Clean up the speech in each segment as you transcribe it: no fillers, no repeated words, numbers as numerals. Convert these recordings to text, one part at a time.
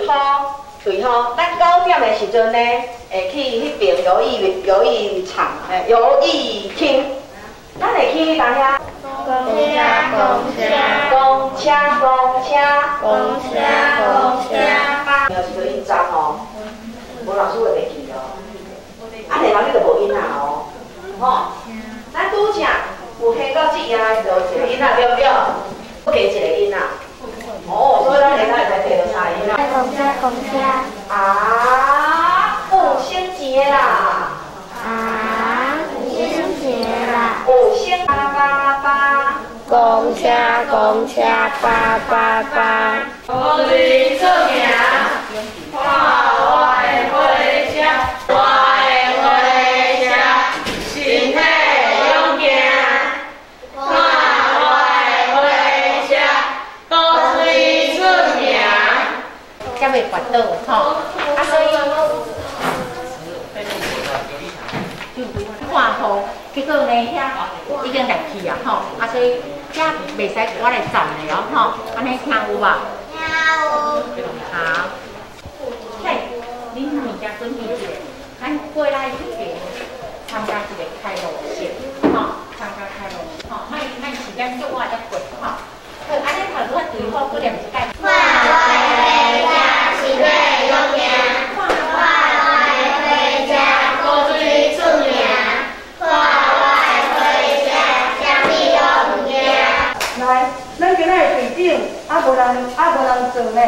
吼，对吼，咱9点的时阵呢，会去彼爿游艺场，游艺厅，咱会去当遐。公车公车。公车公车。公车公车。又是做印章哦，无老师会袂记哦。啊，然后你就无囡仔哦，吼。咱拄则有听到这样就一个囡仔对不对？阁加一个囡仔。哦，所以咱下昼会使摕著三个囡仔。公车公车。啊，有省钱的啦。啊，有省钱的啦。有省八八八。公车公车八八八。孤水出名，看我的火车，我的火车，身体勇健。看我的火车，孤水出名。才袂跋倒吼，啊所以看雨，结果呢遐已經入去啊吼，啊所以遮袂使我來站的哦吼，按呢聽有無？聽有。好，嘿，恁物件準備一下，咱過來彼爿參加一個開幕式，吼，參加開幕，吼，莫莫時間足我才過，吼。好，按呢頭拄仔對好，閣念一擺。看我的火車，身體勇健。看我的火車，孤水出名。看我的火車，啥物攏毋驚。來，咱今仔的隊長啊無人做呢。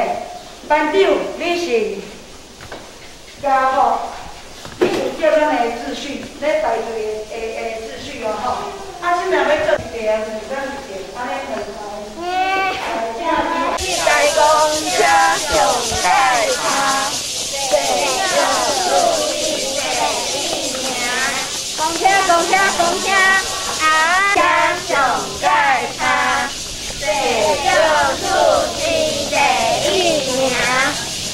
班長，你是家吼，你負責咱的秩序，咧排隊的秩序哦吼。啊，啥物要做一個啊，就是咱一個，按呢兩個。一台公車上蓋跤，公車公車公車，啊，車上蓋跤，地少數是第一名。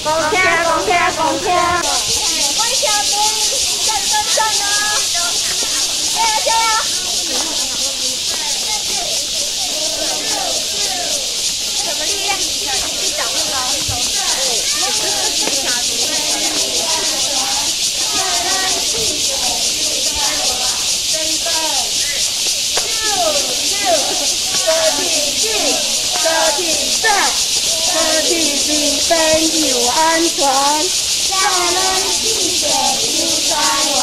公車公車公車。欢迎站站站哦！加油加油！什麼力量？你長那麼高。 33，又安全，咱四个游台灣。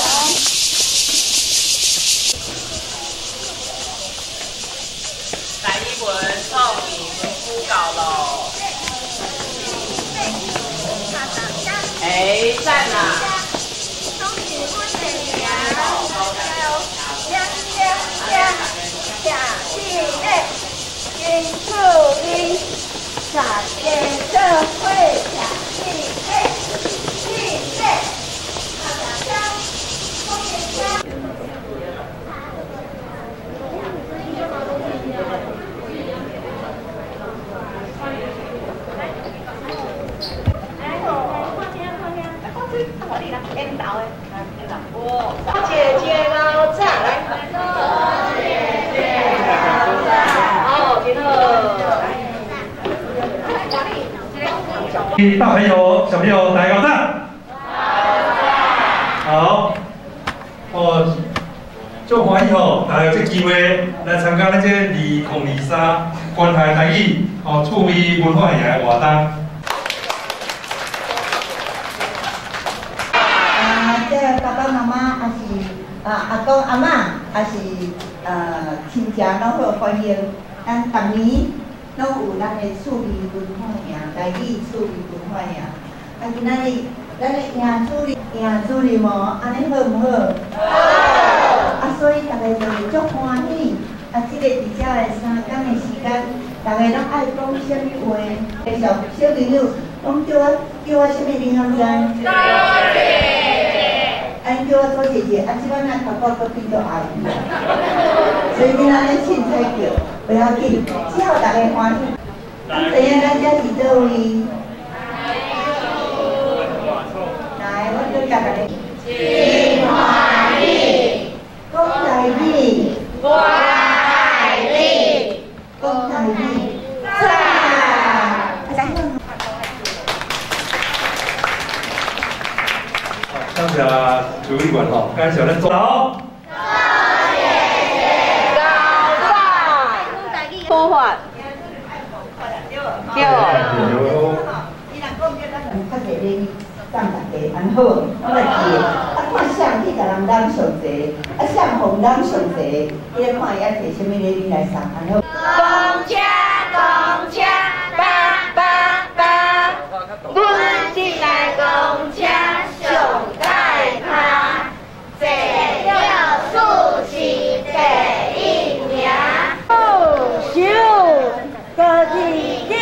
台语文创意文辅教咯。哎，赞啊！大家做伙徛四个，四个，姐姐老早來。姐姐老早。哦，真好。大朋友、小朋友，大家早！好，哦，足欢喜吼，大家有这机会来参加咱这2023关怀台语哦趣味文化营的活动。啊，这爸爸妈妈还是啊阿公阿嬷，还是亲戚，攏好歡迎。咱逐年攏有咱的趣味文化營，台語趣味文化營。啊，今仔日咱的營主任，營主任哦，按呢好毋好？好。啊，所以逐家就是足歡喜。啊，這個佇遮的3工的時間，逐家攏愛講啥物話？小小朋友攏叫我叫我啥物名仔？周姐姐。啊，𪜶叫我周姐姐，啊，這擺若頭髮閣變做阿姨，所以恁按呢凊彩叫，袂要緊，只要逐家歡喜。咱知影咱遮是佗位？來，我閣教大家。真歡喜。講台語。我愛你。講台語。讚。谢徐委员吼，感谢咱总。好。普法。对。伊若讲叫咱较济礼送大家，按好，我来记。啊，看谁去共人揽上济，啊，谁予揽上济，伊咧看伊爱摕啥物礼物来送，按好。公车，公车，叭叭叭，阮这台公车上盖趴，坐了数是第一名。手，高铁顶，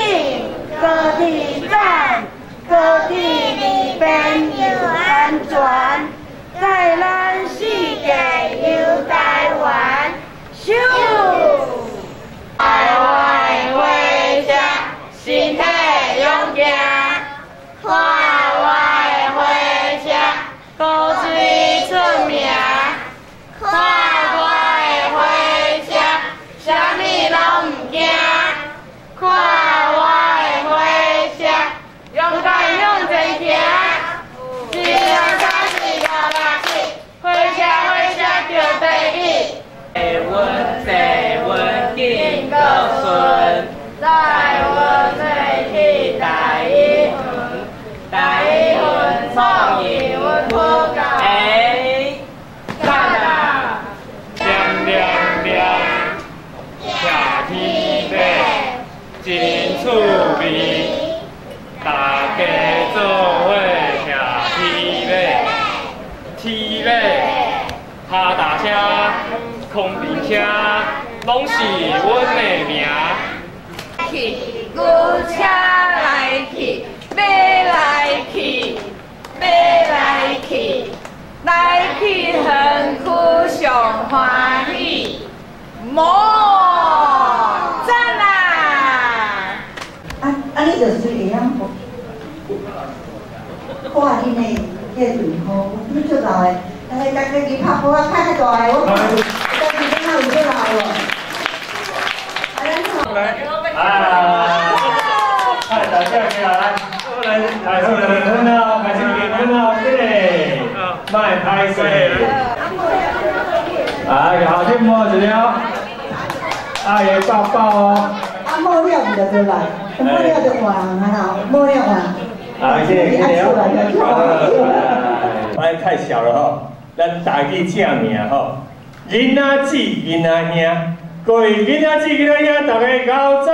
高铁站，高铁里边又安全，载咱四界游台湾。手。台湾火车身体勇健，看我的火车高水出名，看我的火车啥物拢毋惊，看我的火车勇敢向前行，一二三四五六七，火车火车著第一。坐稳坐稳紧阁顺，载阮要去大义园，大义园创意阮好教。哎，赞啊！亮亮亮，徛天马，真趣味，大家做伙徛天马，天马，脚踏车。空电车，拢是阮的名。去，牛车来去，马来去，马来去，来去园区上欢喜，无赞啊！啊啊！你就随会晓看恁的这队伍，你足老的，大家家己拍波啊，拍较大的，我看。来，啊！来，大家起来，来，来，来，来，来，开始结婚了，起来，莫歹势。啊，后天摸一了，阿爷抱抱哦。啊，摸了就就来，摸了就换啊啦，摸了换。啊，谢谢，谢谢。哎，太小了吼，咱大家正名吼。囡仔姊、囡仔兄，各位囡仔姊、囡仔兄，大家𠢕早！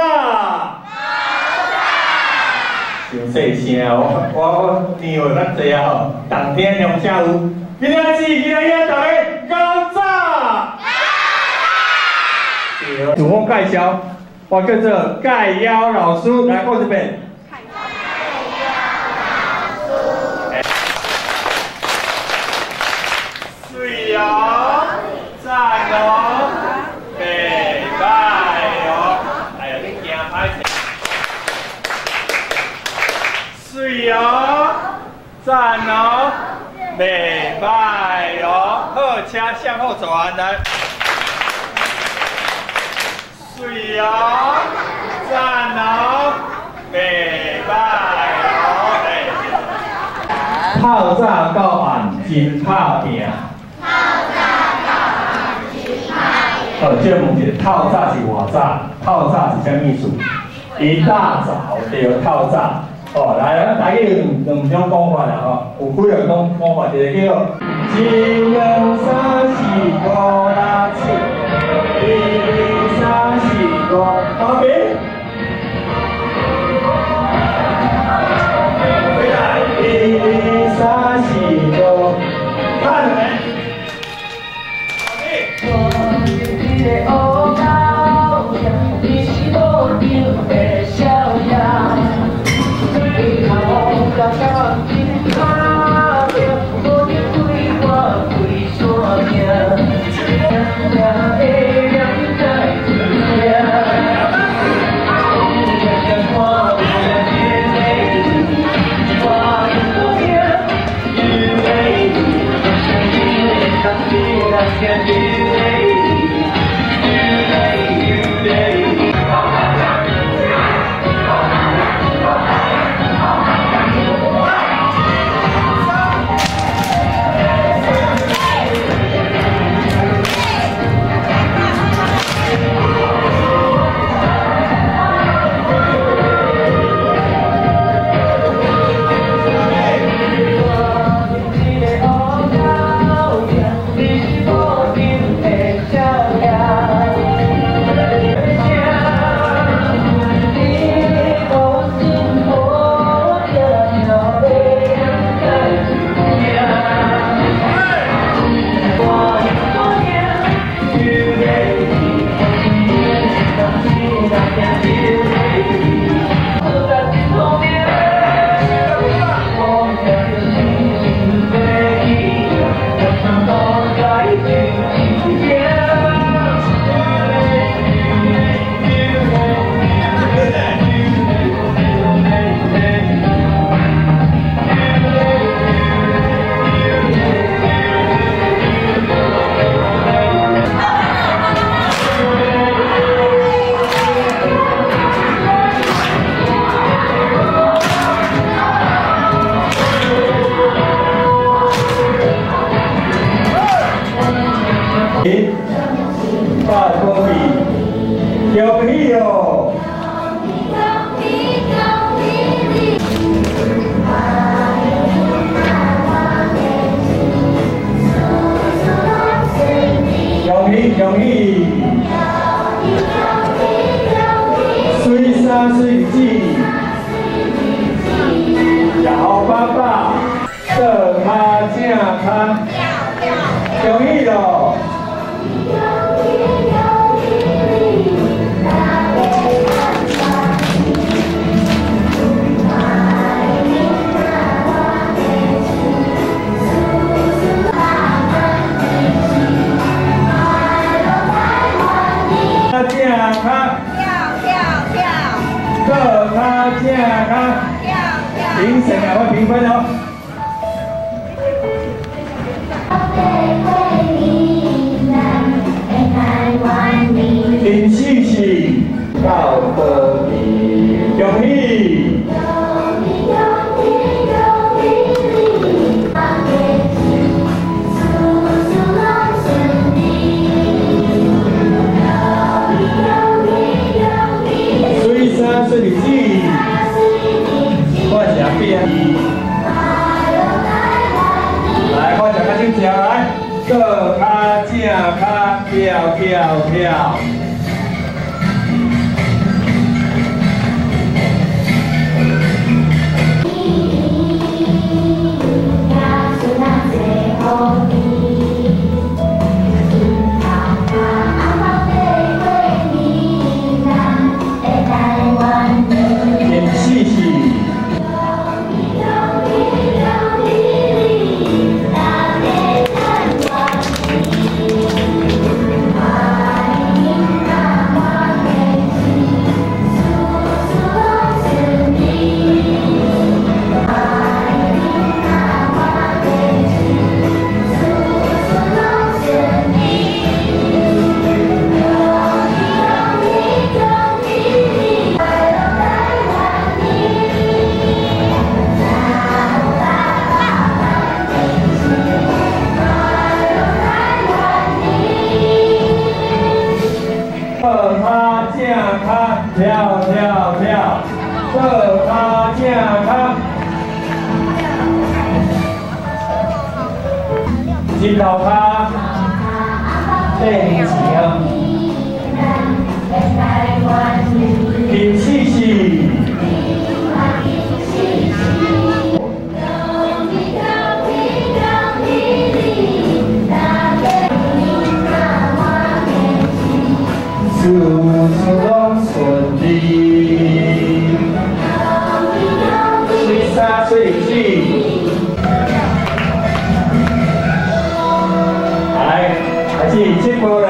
伤细声，我我年岁较济啊吼，动听两声有。囡仔姊、囡仔兄，大家𠢕早！自我介绍，我叫做盖妖老师，来讲一遍。水哦！赞哦，袂歹哦，哎呀，你行歹势。水哦，赞哦，袂歹哦，好，车向后转来。水哦，赞哦，袂歹哦，哎。透早到暗真拍拼。哦，借问一下，透早是偌早？透早是啥意思？一大早对，透早。哦，来，咱台语有两种讲法啦，吼，有几个讲讲法，一个叫一两三四五六七，一二三四五，后边。回来，一二三四五，看到没？Yeah. 子，也予爸爸，倒跤正跤，恭喜咯！正跤，跳跳跳，倒跤正跤，跳跳，评审也会评分哦。林四四到高地，恭喜！水衫水日子，我是阿扁。来，我食较少食来，倒跤正跤，跳跳跳。林四四。倒跤正跤，跳跳跳，倒跤正跤，日头跤，8年前啊，林四四。事事拢顺利，水衫水水，来，开始这波咧。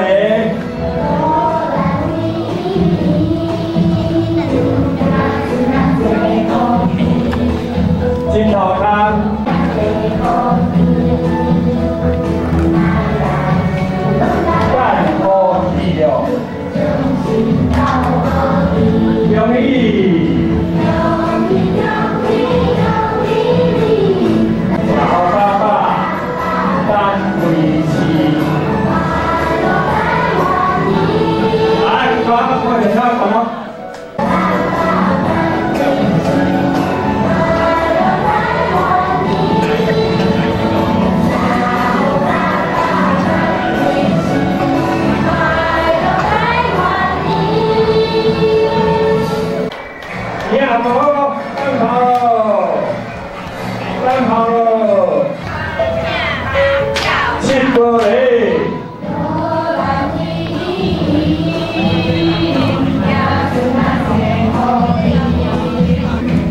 枕头跤，半乌去哦。恭喜！老爸爸，单位是。来，讲，我来听讲哦。呀，跑咯，奔跑咯，奔跑咯，七波嘞！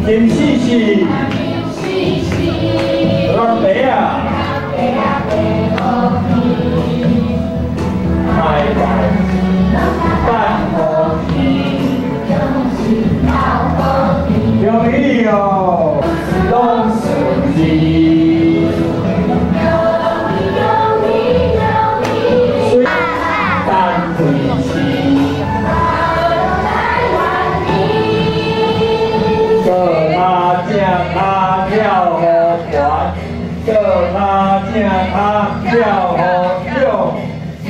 林四四，落地啊！大大，半乌去。恭喜哦，拢顺利。水单开市，倒跤正跤跳予悬，倒跤正跤跳予勇。一个，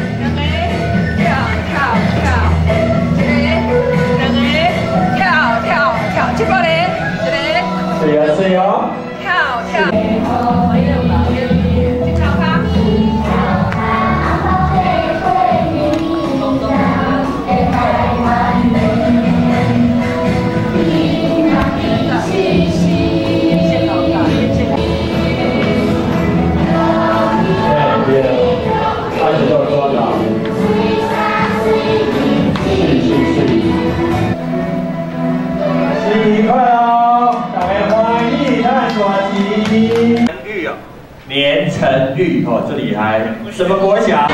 两个，跳跳跳，一个，两个，跳跳跳，七步咧，一个，是啊是哦。跳跳，一头跤。成玉哦，这厉害，什么国小？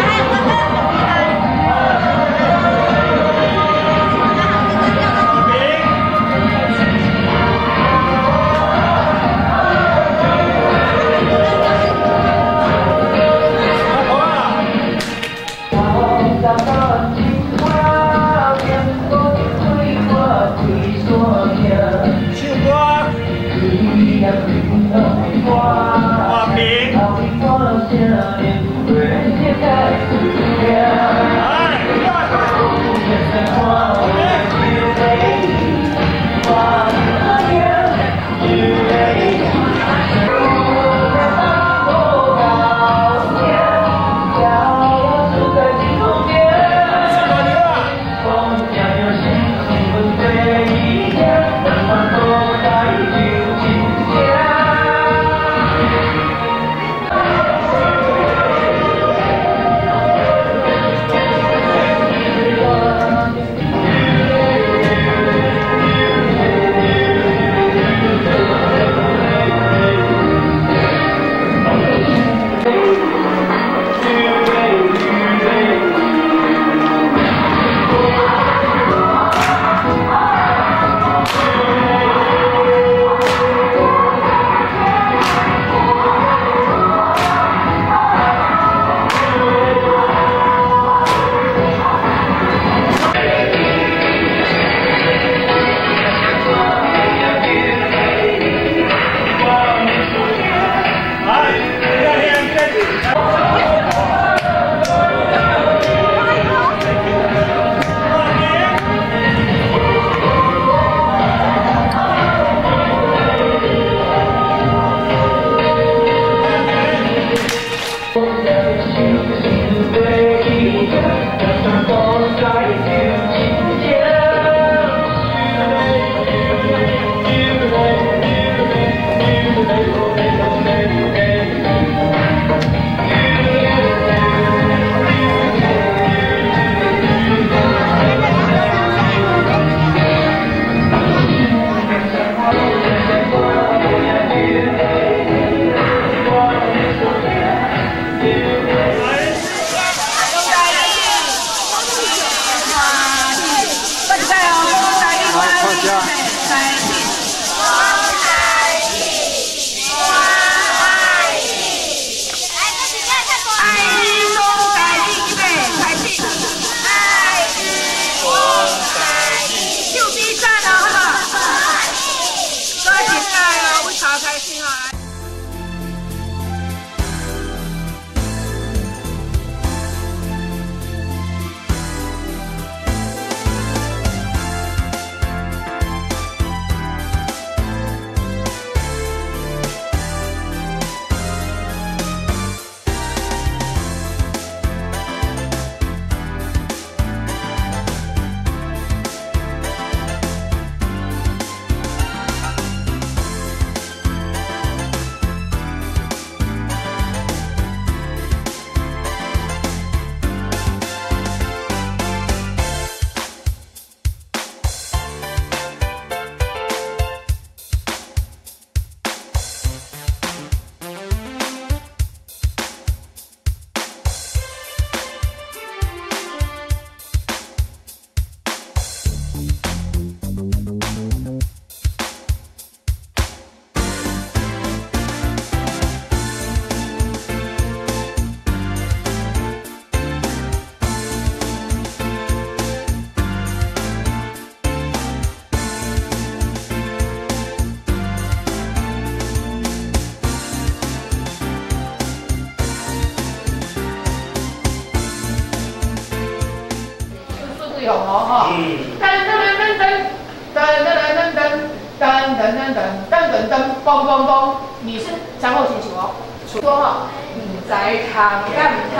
嘣嘣嘣！女生然后请求哦，说哈，唔知通敢唔通，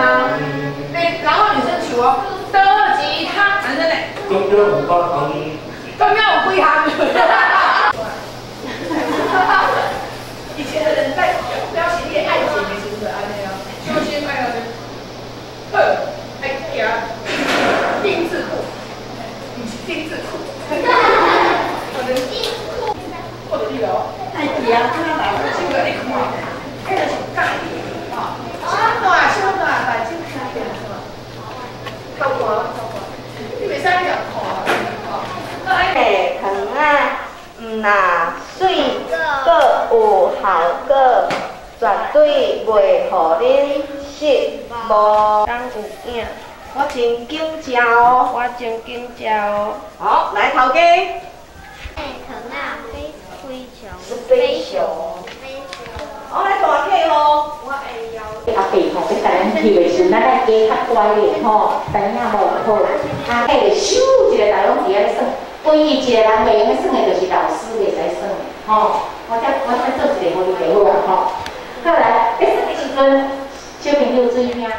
对，然后女生求哦，得吉他，男生嘞，咁样有八行，咁样有几行？以前的人在表现你的爱情的时阵，按呢哦，首先爱安呢，好，爱行丁字裤，毋是丁字裤，看到你咯。爱行，这个你看，迄个是喜意，吼。若媠，閣有效果，絕對袂予恁失望。人有影。我真緊食哦。我真緊食哦。好，來頭家。糖仔飛飛翔。飛翔。好，來大客吼。我會曉。阿伯吼，欲共咱翕的時陣，咱愛加較乖咧吼，知影無好。啊，彼個咻一个大攏佇遐咧耍，唯一一個人袂用咧耍的，就是老師袂使耍的吼。我才做一个予你就好啊吼。好來，咧耍的時陣，小朋友注意聽。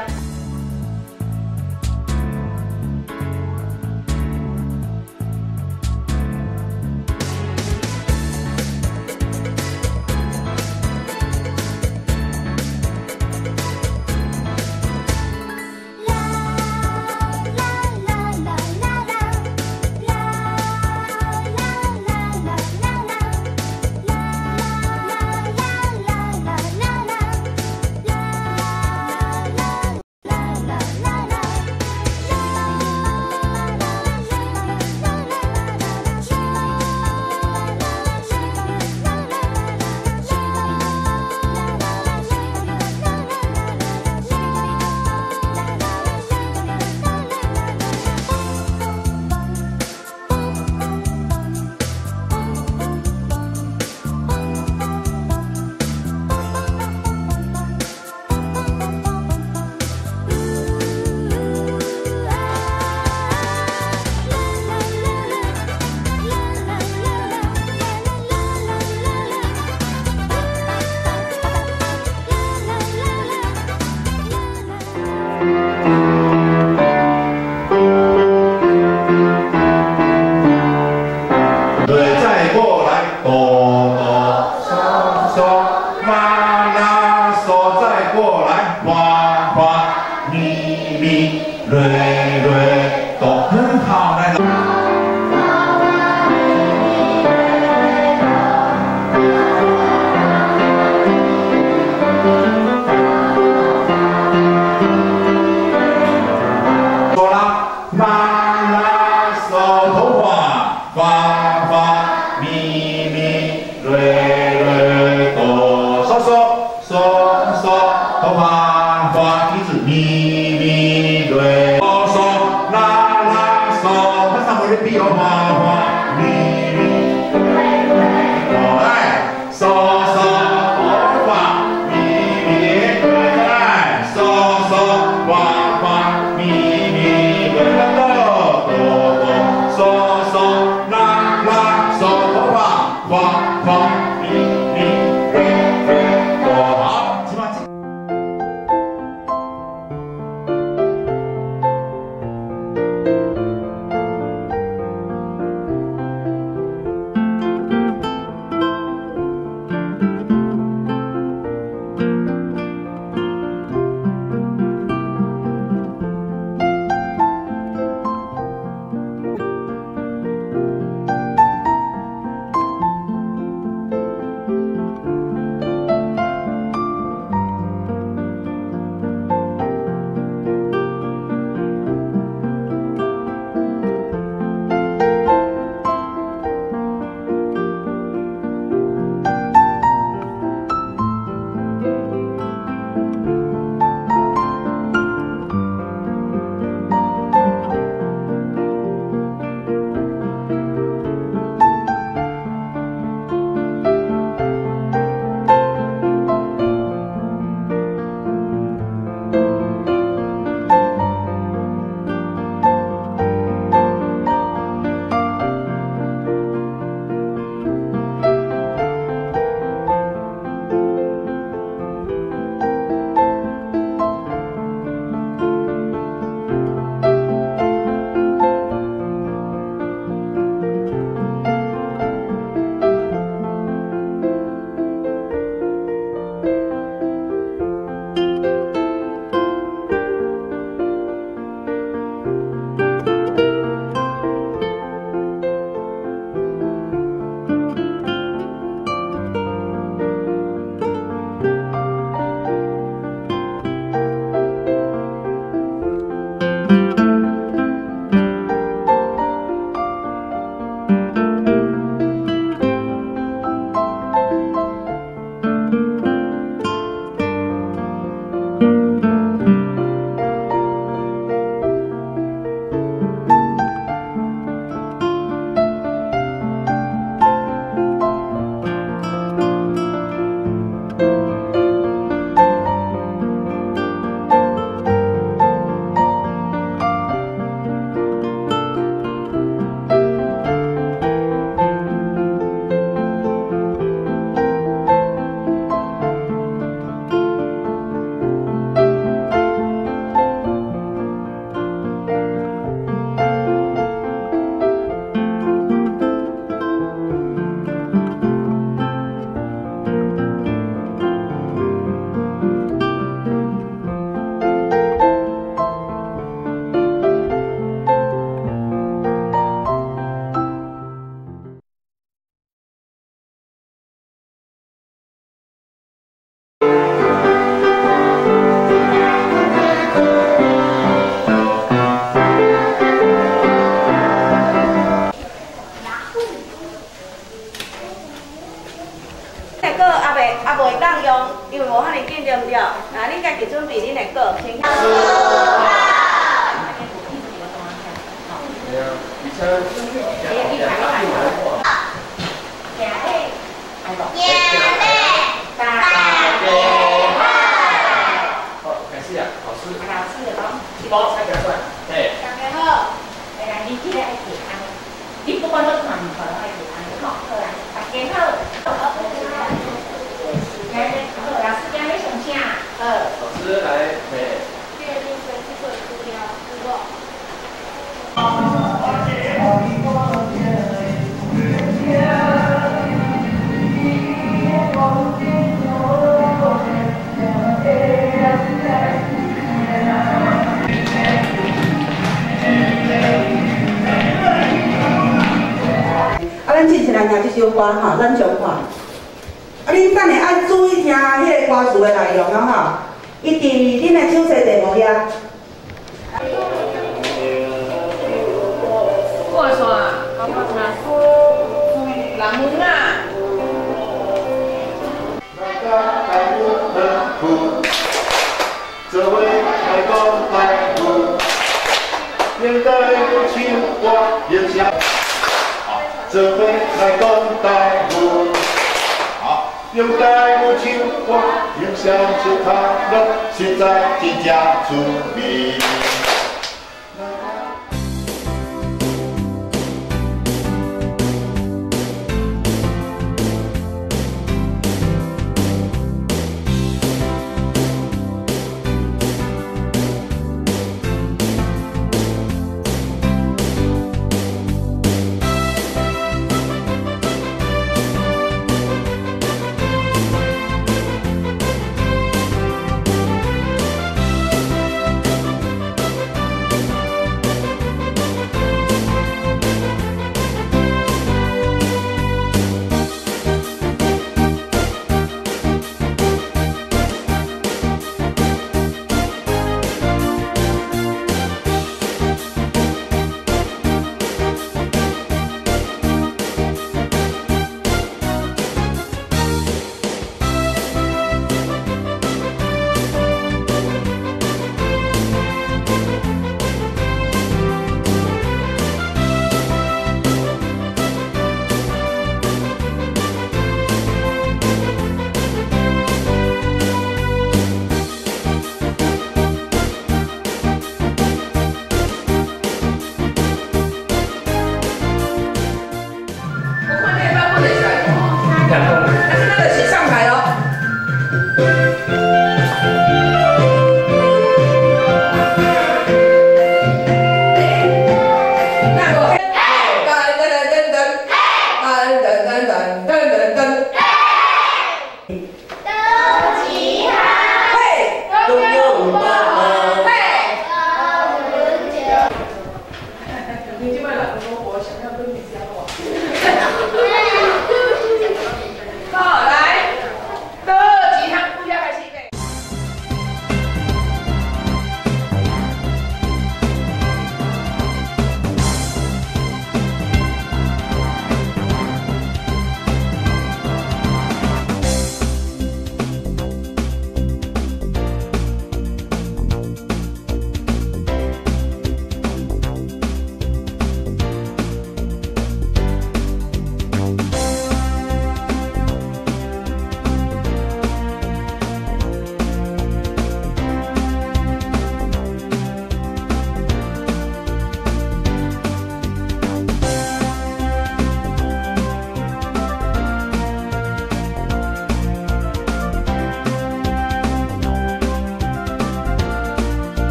的稿也袂也袂当用，因为无遐尔紧对毋对？那恁家己准备恁的稿先。好，开始啊，老师。老师就讲，一包菜起来。嘿。大家好，来，你这个爱平安，你不管做啥物，都爱平安，吼，好啦，大家好。好，老师今日上啥？好。老师来，嘿。啊，咱凊彩来听这首歌吼，咱上看。啊，恁等下爱注意听彼个歌词的内容哦吼，伊伫恁的手册题目遐。我煞，人门啊。做伙来讲台语，应该唱歌影相。做伙来讲台语，好，用台语唱歌，影相笑头乐，实在真正趣味。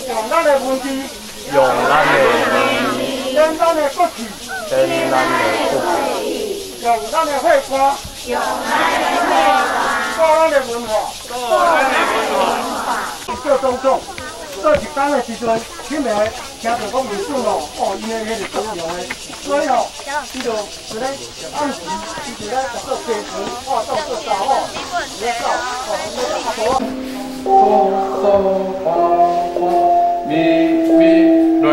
用咱的文字，用咱的文字，简单的的骨气，展咱的骨气，用咱的血汗，用咱的血汗，顾咱的文化，顾咱的文化。做总统，做一工的时阵，起码听著讲历史哦，哦，伊的彼个作用的，所以哦，伊就一咧暗时，伊就咧做基层化妆做查某，咧走，哦，咧阿婆。嗦嗦发发咪咪瑞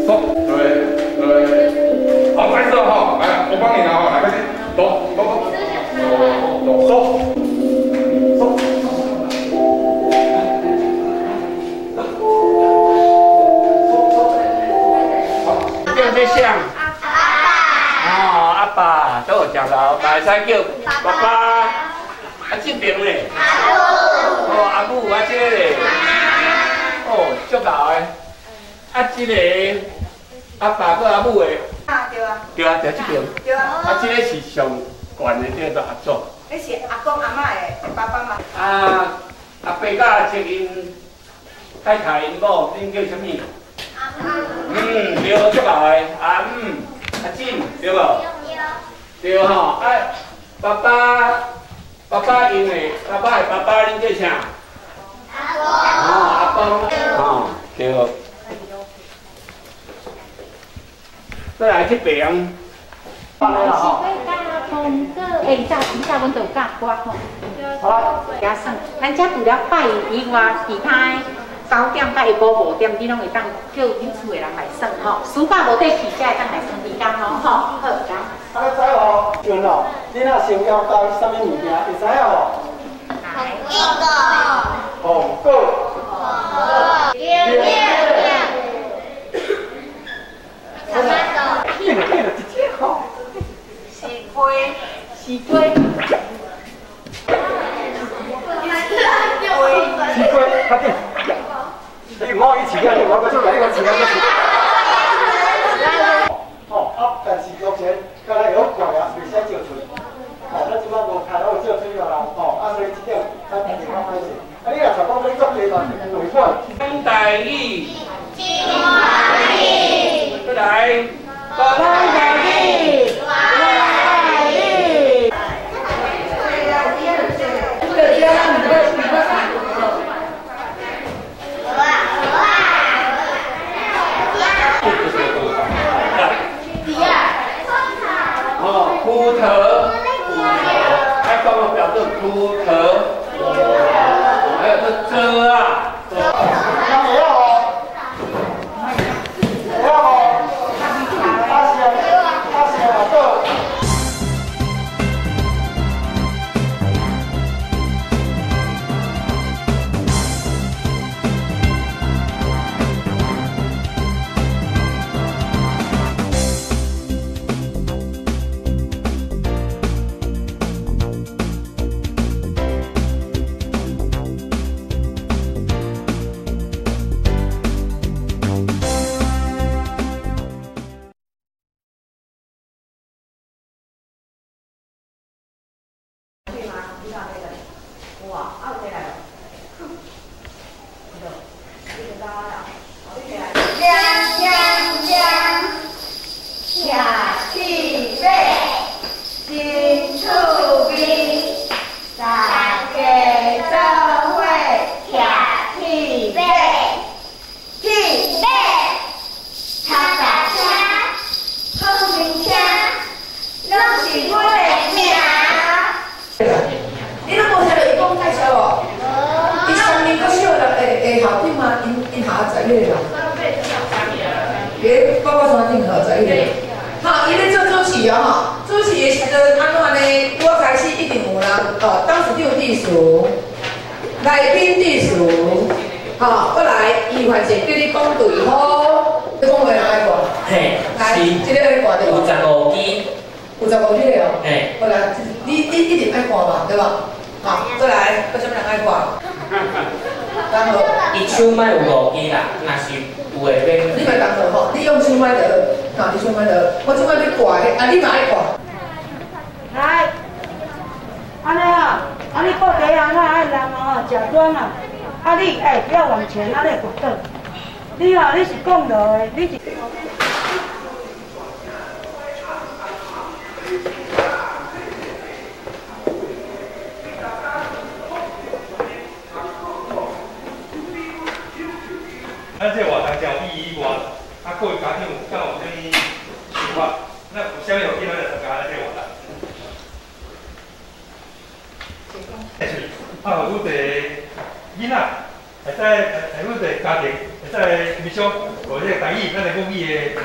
嗦瑞瑞，好，开始了哈，来，我帮你拿哈，来，开始，哆哆哆哆嗦嗦。这谁？阿爸。哦，阿爸都有食老，嘛会使叫爸爸。啊，这边咧？阿母。哦，阿母，啊，这个咧？哦，足老的。啊，这个阿爸佮阿母的。啊，对啊。对啊，对这边。对啊。啊，这个是上悬的，叫做阿祖。那是阿公阿嬷的爸爸妈妈。啊，阿伯佮阿叔𪜶太太𪜶某，恁叫啥物？嗯，对，足老的，阿姆、阿姊，对无？对吼，啊，爸爸，爸爸因的，爸爸的爸爸，恁叫啥？阿公。哦，阿公，哦，对。再来这边。欸，以早阮都有教歌吼。好啦，加算，咱遮除了拜以外，其他9点到下晡5点，你拢会当叫恁厝的人来耍吼。暑假无得去，才会当来耍时间哦吼。好，来。啊，你知无？阵哦，你若先交代啥物物件，会知影无？红果。红果。对对对。什么豆？变了变了，一只吼。是鸡，是鸡。是鸡，快点。你我一起啊！我搁出来，我起啊！哦啊，但是目前敢若会好怪啊，袂使照出。哦，咱这摆无开好照水啊啦，哦，啊所以这点咱家己较歹势。啊，你若讲讲你作低嘛，违反。讲台语，真欢喜。过来，讲台语，我爱你。葡萄，爱讲个标准，葡萄，还有这蔗啊。那会晓无？会晓无？阿是阿是阿祖。来宾致辞，吼，过来，伊反正叫你讲对好，你讲话人爱挂。嘿，来，这个爱挂对无？有15支。有15支个哦。嘿。过来，你一定爱挂嘛，对吧？好，过来，搁啥物人爱挂？同学。伊手麦有5支啦，若是有的免。你莫同学吼，你用手麦就好，你手麦就好。我这摆要挂的，啊，你嘛爱挂。来，按呢啊。啊！你布袋红啊，爱人哦，食软啊！啊你欸，不要往前，按呢跋倒。你哦，你是讲落的，你是。啊，各位家長敢有啥物想法？那有啥物予囡仔來參加咱這個活動？啊，予愈濟囡仔會使，會愈濟家庭會使欣賞，予這個台語，咱的母語的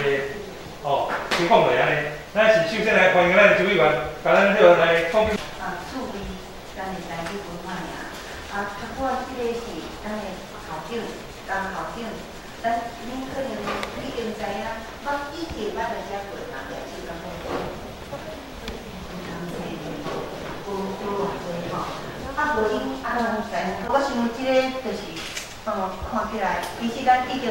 哦，推廣落按呢。咱是首先來歡迎咱的周委員，共咱彼個來講。啊，趣味咱的台語文化爾。啊，較我這個是咱的校長，江校長，咱恁可能已經知影，我以前捌來遮過嘛，舉手敢講。毋通說無無偌濟吼，啊無𪜶啊攏知影。我想這個就是，看起來，其實咱已經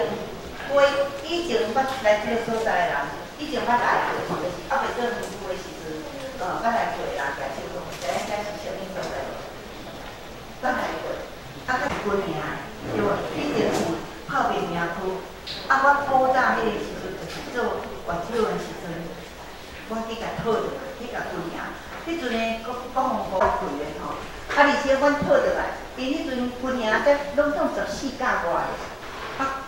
過以前捌來這個所在的人，以前捌來過，就是猶未做年久的時陣，捌來過的人舉手講，知影這是啥物所在無？捌來過，啊，佮軍營，對無？以前有炮兵營區，啊，我古早彼个時陣就是做外手的時陣，我去共討轉來，去共軍營。彼陣的國防部開的吼，啊，而且阮討轉來，𪜶彼陣軍營才攏總14甲外，啊，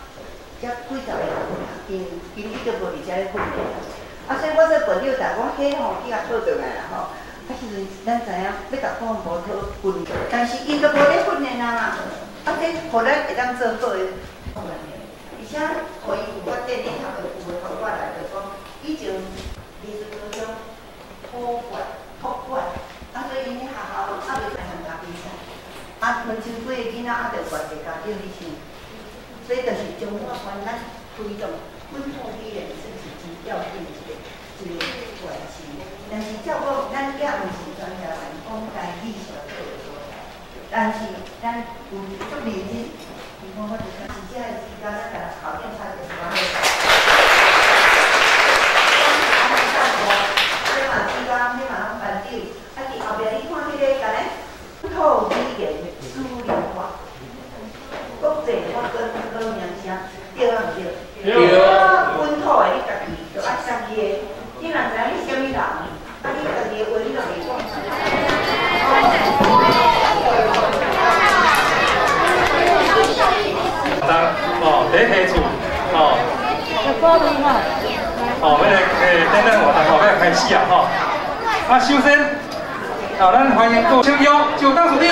才幾十个人爾，𪜶已經無佇遮咧訓練啦。啊，所以我做部長，但我彼吼去共討轉來啦吼。啊，時陣咱知影欲共國防部討軍，但是𪜶都無咧訓練啊嘛。啊，這予咱會當做好的，而且予伊有發展，你頭有的方法來，就講以前歷史高中托管托管，啊，所以𪜶咧學校猶未參加比賽，啊，2000幾个囡仔猶著偌濟家長去想，所以就是中華關咱推動本土語言，算是真要緊的一個關係。但是照講，咱也毋是全台灣講台語上好的所在，但是咱有足認真，伊講我就是這个時間，咱共校長拍電話。這嘛志剛，彼嘛攏班長，啊佇後壁你看彼个共咱本土語言的主流化，國際化跟跟名聲，對啊毋對？對。本土的你家己就愛家己的，你若知影你啥物人，啊你家己的話你就袂講。哦，第一提出，哦，哦，欲來等等活動吼，欲開始啊，吼。啊，首先，啊，咱歡迎各位周周董事長。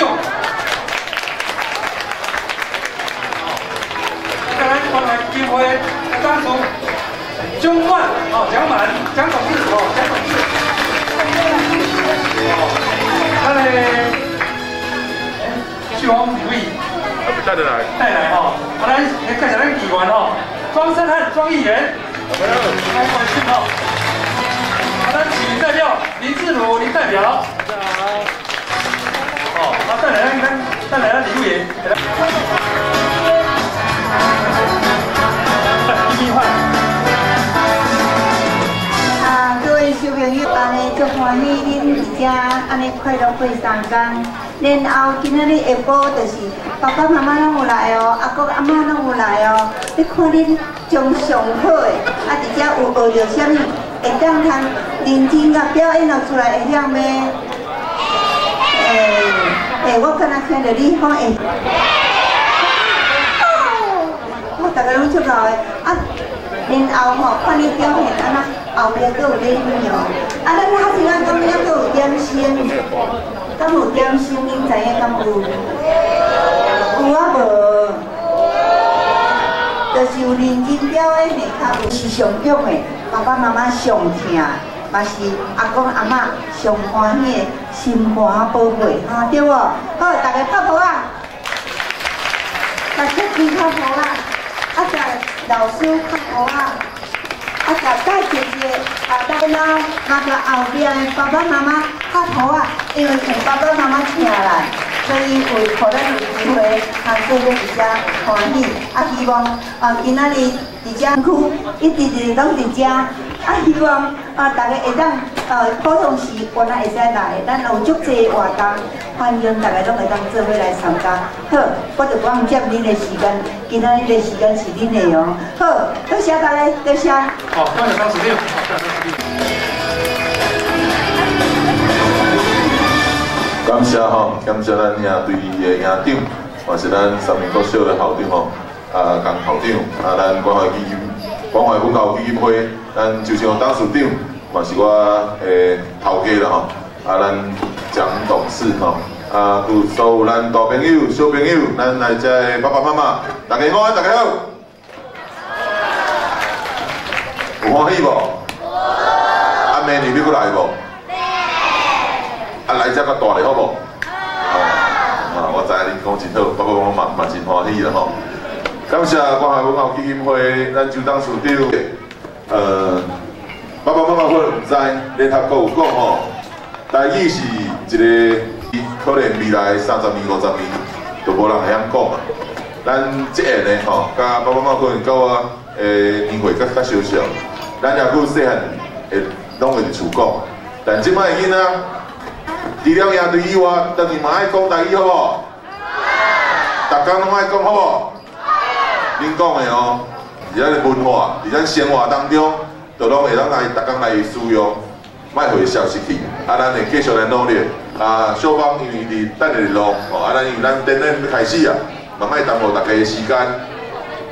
再來歡迎金會董事張滿，哦，蔣滿，蔣董事，哦，蔣董事。哦，咱的秀芳李委。帶來，帶來吼，啊，咱來介紹咱議員吼，莊勝漢莊議員，來關心吼。啊，咱市民代表林志儒林代表，大家好。哦，啊，帶來咱帶來咱李委員。啊，各位小朋友，按呢足歡喜恁佇遮按呢快樂過三工。然後今仔日下晡就是爸爸媽媽攏有來哦，阿公阿嬤攏有來哦。你看恁將上好的，啊，佇遮有學著啥物，會當通認真共表演落出來，會曉袂？欸，我敢若聽著你講會。我逐个攏足𠢕的，啊，然後吼，看你表現按怎，後壁閣有禮物哦。啊，咱學生仔敢猶閣有點心？敢有點心？恁知影敢有？有啊無？就是有認真表演的，較有是上勇的，爸爸媽媽上疼，嘛是阿公阿嬤上歡喜的心肝寶貝，吼對無？好，大家拍鼓仔，大家拍鼓仔，啊，甲老師拍鼓仔，啊，甲大姐姐、啊大媽、啊甲後壁的爸爸媽媽拍鼓仔，因為有爸爸媽媽請來，所以有予咱有機會通做伙佇遮歡喜。啊，希望啊今仔日佇遮區一直直攏佇遮，啊，希望啊大家會當普通時原來會使來，咱有足濟活動，歡迎大家攏會當做伙來參加。好，我就講佔恁的時間，今仔日的時間是恁的哦。好，多謝大家，多謝。好，多謝董事長。感謝吼，感謝咱營隊的營長，嘛是咱三民國小的校長吼，啊，江校長，啊，咱關懷基金关怀文教基金会，咱周胜董事长嘛是我的头家啦吼，啊，咱蒋董事吼，啊，佮所有咱大朋友、小朋友，咱来遮的爸爸妈妈，大家午安，大家好，有欢喜无？啊，明年你阁来无？啊，来遮较大咧，好无？啊，我知影恁讲真好，爸爸妈妈嘛真欢喜啦吼。感谢关怀文教基金会，咱周董事长，爸爸妈妈可能毋知，联合国有讲吼，台语是一个可能未来30年、50年都无人会晓讲啊。咱这个呢吼，佮爸爸妈妈可能佮我的年岁较较相像，咱也阁细汉会拢会伫厝讲，但这摆的囡仔，除了营队以外，转去嘛爱讲台语好无？逐工拢爱讲好无？恁讲的哦，伫咱的文化，伫咱生活当中，都拢会当来逐工来使用，莫予伊消失去。啊，咱会继续来努力。啊，小芳因为伫等下路，哦，啊，咱因为咱典礼欲开始啊，嘛莫耽误大家的时间。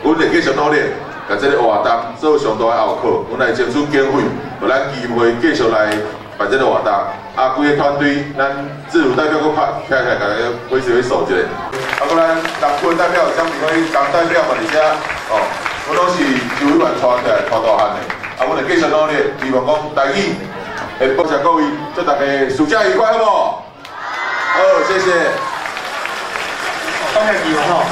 阮会继续努力，共这个活动做上大的后靠，阮来争取经费，予咱基金会继续来办这个活动。啊，规个团队，咱自如代表阁拍起来，共家挥手挥手一下。啊，阁咱南区代表蒋明辉江代表嘛伫遮，哦，阮拢是周委员带起来、带大汉的。啊，阮会继续努力，希望讲台语会多谢各位，祝大家暑假愉快，好无？好，谢谢。感谢议员吼。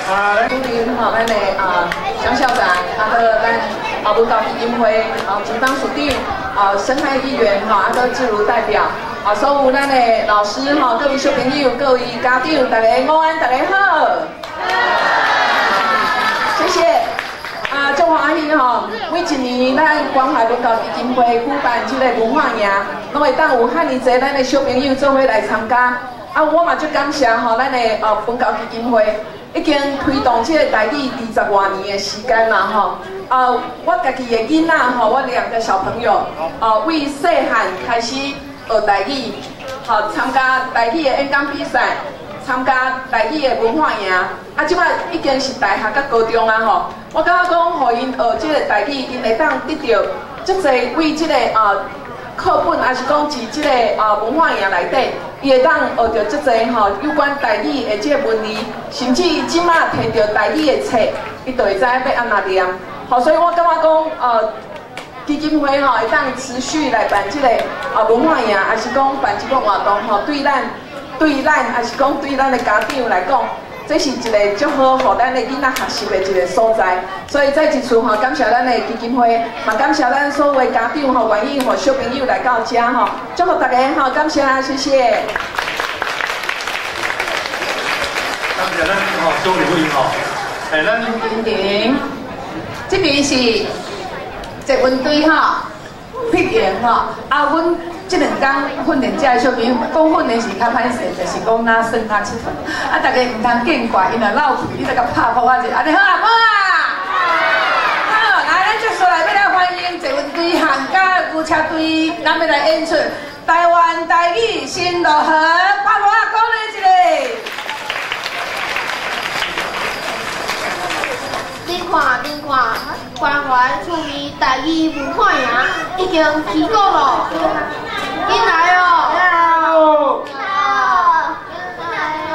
啊，主任吼，咱的啊蒋校长，啊，阁咱啊文教基金会啊陈董事长，啊申翰议员吼，啊阁志如代表，啊所有咱的老师吼，各位小朋友，各位家长，大家午安，大家好。谢谢。啊，足欢喜吼！每一年咱关怀文教基金会举办这个文化营，拢会当有遐尔济咱的小朋友做伙来参加。啊，我嘛足感谢吼，咱的文教基金会已经推动这个台语20外年的时间啦吼。啊，我家己的囡仔吼，我2个小朋友，啊，为细汉开始学台语，吼，参加台语的演讲比赛。参加台语的文化营，啊，这摆已经是大学佮高中啊吼。我感觉讲，予𪜶学这个台语，𪜶会当得到足济为这个啊课本，还是讲伫这个啊文化营内底，伊会当学到足济吼有关台语的这个文字，甚至伊这摆摕著台语的册，伊就会知影欲按怎念。吼，所以我感觉讲，基金会吼会当持续来办这个啊文化营，还是讲办这个活动吼，对咱。对咱，还是讲对咱的家长来讲，这是一个足好，予咱的囡仔学习的一个所在。所以再一次吼，感谢咱的基金会，嘛感谢咱所有的家长吼，愿意予小朋友来到遮吼，祝福大家吼，感谢，谢谢。感谢咱吼周立委吼，哎，咱婷，这边是捷运队吼，pit营吼，啊，阮。这两天训练这个小朋友，讲训练是较歹势，就是讲哪耍哪𨑨迌，啊，大家毋通见怪，𪜶若落去，你著共拍扑啊者，按呢好啊无啊？好，来，咱接下来欲来欢迎捷运队、行家牛车队，咱欲来演出台湾台语新乐园，拍扑啊，鼓励一下。你看，你看，关怀趣味台语文化营已经起鼓咯。紧来哦！紧来哦！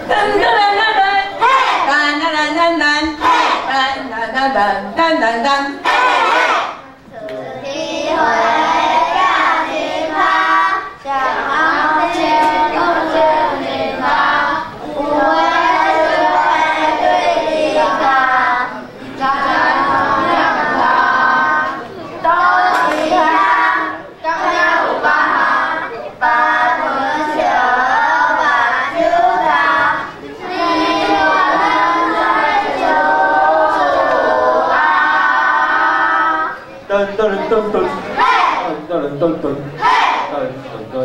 噔噔噔噔，嘿！噔噔噔噔，嘿！噔噔噔噔噔噔，嘿！出去花甲真香，上红线讲情人梦，有话说对你讲，咱两个都是乡，敢也有别项，别门笑，别手担，你我咱在相处啊。噔噔噔噔，噔噔噔噔，噔噔噔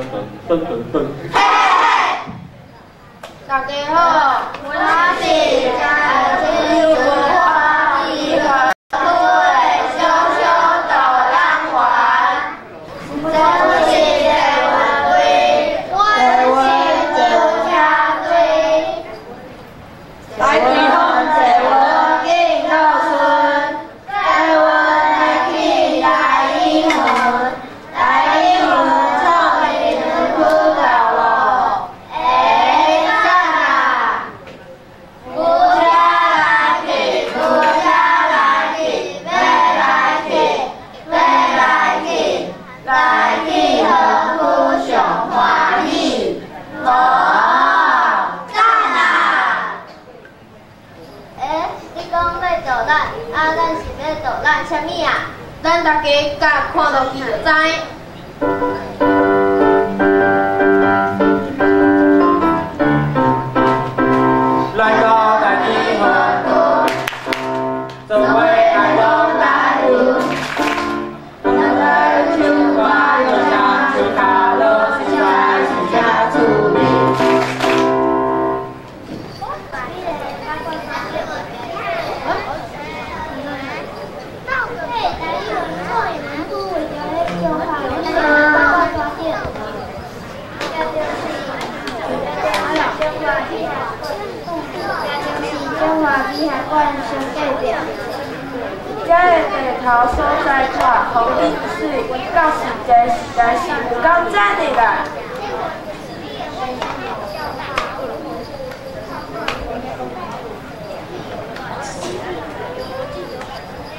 噔噔噔。大家好，我是嘉义文化艺术区的小小导览员，这是捷运队，我是牛车队。来对方捷运。啊，咱是欲导览啥物啊？咱大家佮看落去就知。来到台语学堂，做伙来讲台语，咱来唱歌，用声唱卡落，实在是真趣味。遮个地头所在阔，风景媠，到实际实在是有够赞的啦！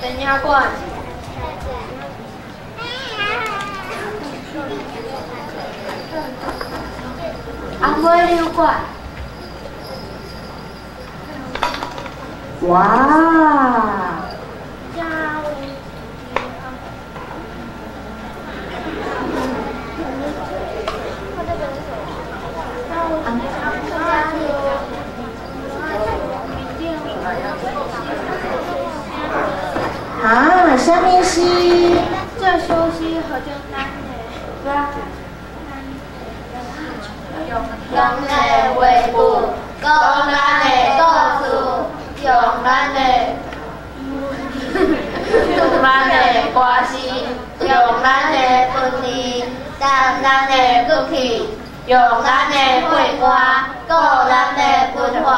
电影馆。阿妹旅馆。哇！啊，啥物是？这首诗号做咱的。用咱的话本，讲咱的故事，用咱的，用咱的歌词，用咱的文字，谈咱的骨气，用咱的配歌，顾咱的文化。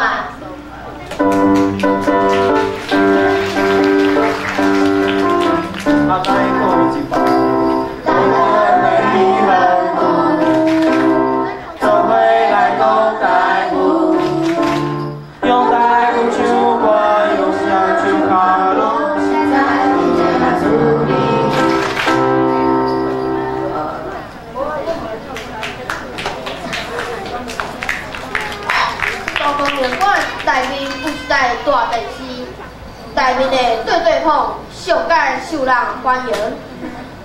阿呆讲一摆，讲咱的美好做伙来讲台语，用台语唱歌，用声唱卡落，实在是真趣味。大公园馆内面有一台大电视，内面的对对碰上介受人欢迎。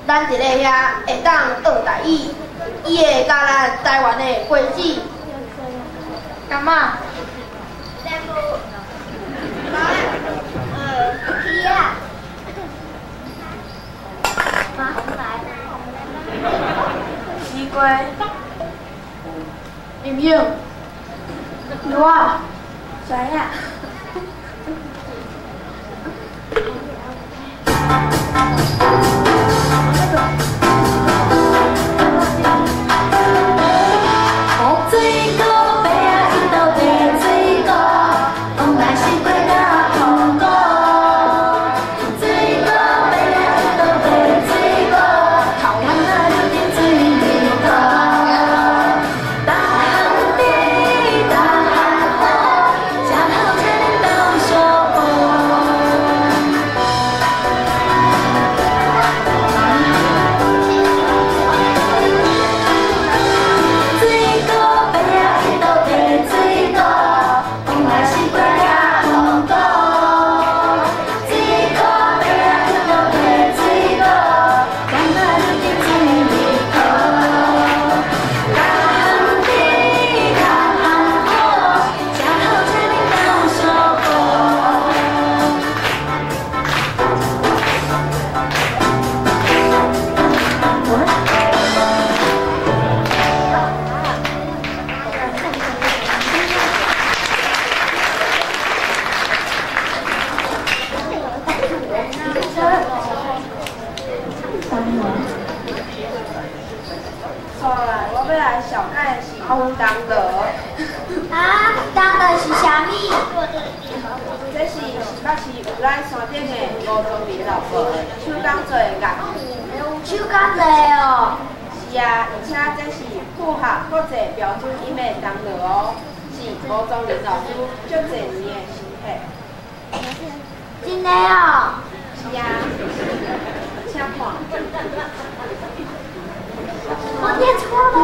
咱伫咧遐会当学台语，伊会教咱台湾的规矩。干嘛？西瓜。饮用。牛啊。谁呀？水果白啊，伊都白水果，往来西瓜甲苹果。水果白啊，伊都白水果，头壳啊流进水里头。逐项甜，逐项好，吃好吃恁斗相报。水果白啊，伊都白水果，往来西瓜甲苹果。水果白啊，伊都白水果，甘啊流进水里头。逐项甜，逐项好，吃好吃恁斗相报。煞来，我欲来绍介的是铜锣。啊，铜锣是啥物？这是新北市有咱山顶的吴宗林老婆手工做的乐器。手工做的哦。是啊，而且这是符合国际标准音的铜锣哦，是吴宗林老师足济年的心血。真的哦。是啊，请看。我念错了。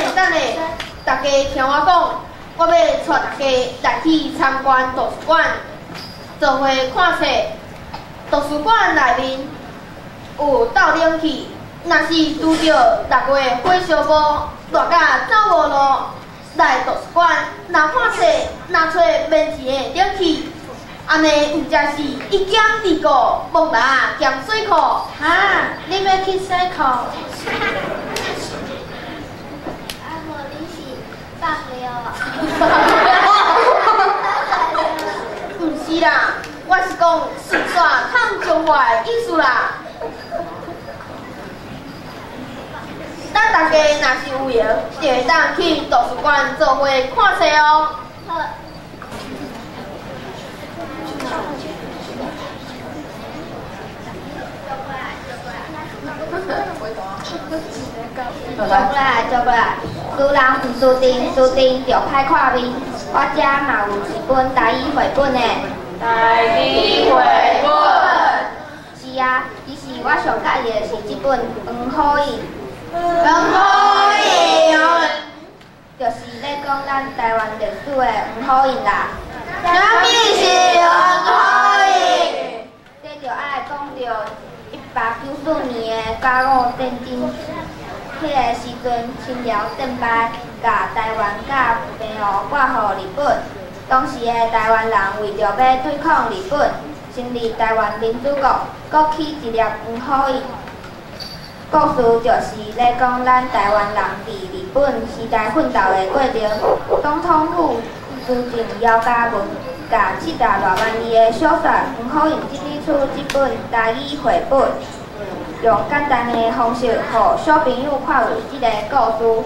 下，等下，大家聽我講，我欲帶大家來去參觀圖書館，做伙看冊。圖書館內面有鬥冷氣，若是拄著6月火燒雨，熱甲走無路，來圖書館若看冊，若揣免錢的冷氣，按呢毋才是一兼二顧，木蜊兼水庫。哈，你欲去洗褲？啊，無你是放尿啊？毋是啦，我是講順紲通中華的意思啦。咱大家若是有閒，就會當去圖書館做伙看冊哦。好。坐過來，坐過來。輸人毋輸陣，輸陣就歹看面。我遮嘛有一本台語繪本呢。台語繪本。是啊，其實我上佮意的是這本《黃虎印》。黃虎印，就是咧講咱台灣歷史的黃虎印啦。啥物是黃虎印？這就愛講著1894年的甲午戰爭。彼个時陣，清朝戰敗，共台灣佮澎湖割予日本。當時的台灣人為著欲對抗日本，成立台灣民主國，閣起一粒黃虎印。故事就是咧講咱台灣人佇日本時代奮鬥的過程。總統府資政姚嘉文共70外萬字的小說《黃虎印》整理出這本台語繪本，用簡單的方式，予小朋友看有這个故事。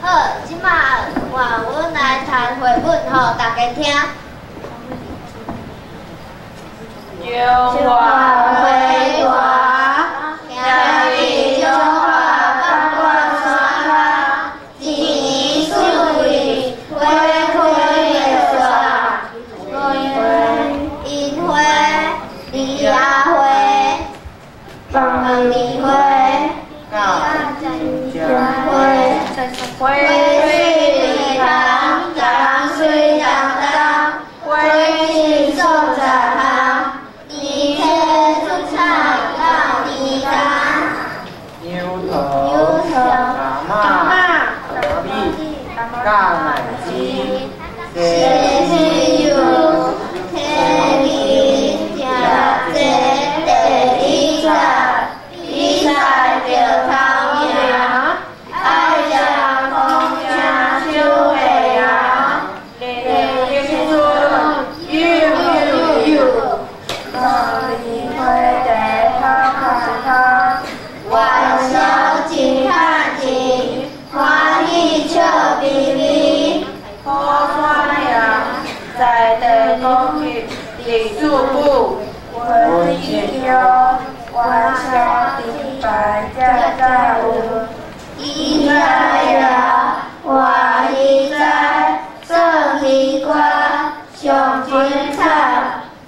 好，這馬換阮來讀繪本，予大家聽。中華火大，徛佇中華八卦山跤，一年四季花開欲煞。櫻花、梨仔花、凤梨花、花、花水梨香，江水东东，花枝数十项，一切出产到地东。牛头、柑仔、米、橄榄枝、西柚、提梨、食这地理菜，比赛著头名，爱食公车手的人，绿青春有有有，茉莉花茶头壳头，元宵真趁钱，欢喜笑眯眯。火山岩在地高级历史部，温子桥，元宵灯牌才才有。伊知影，我伊知，算鱼歌上精彩，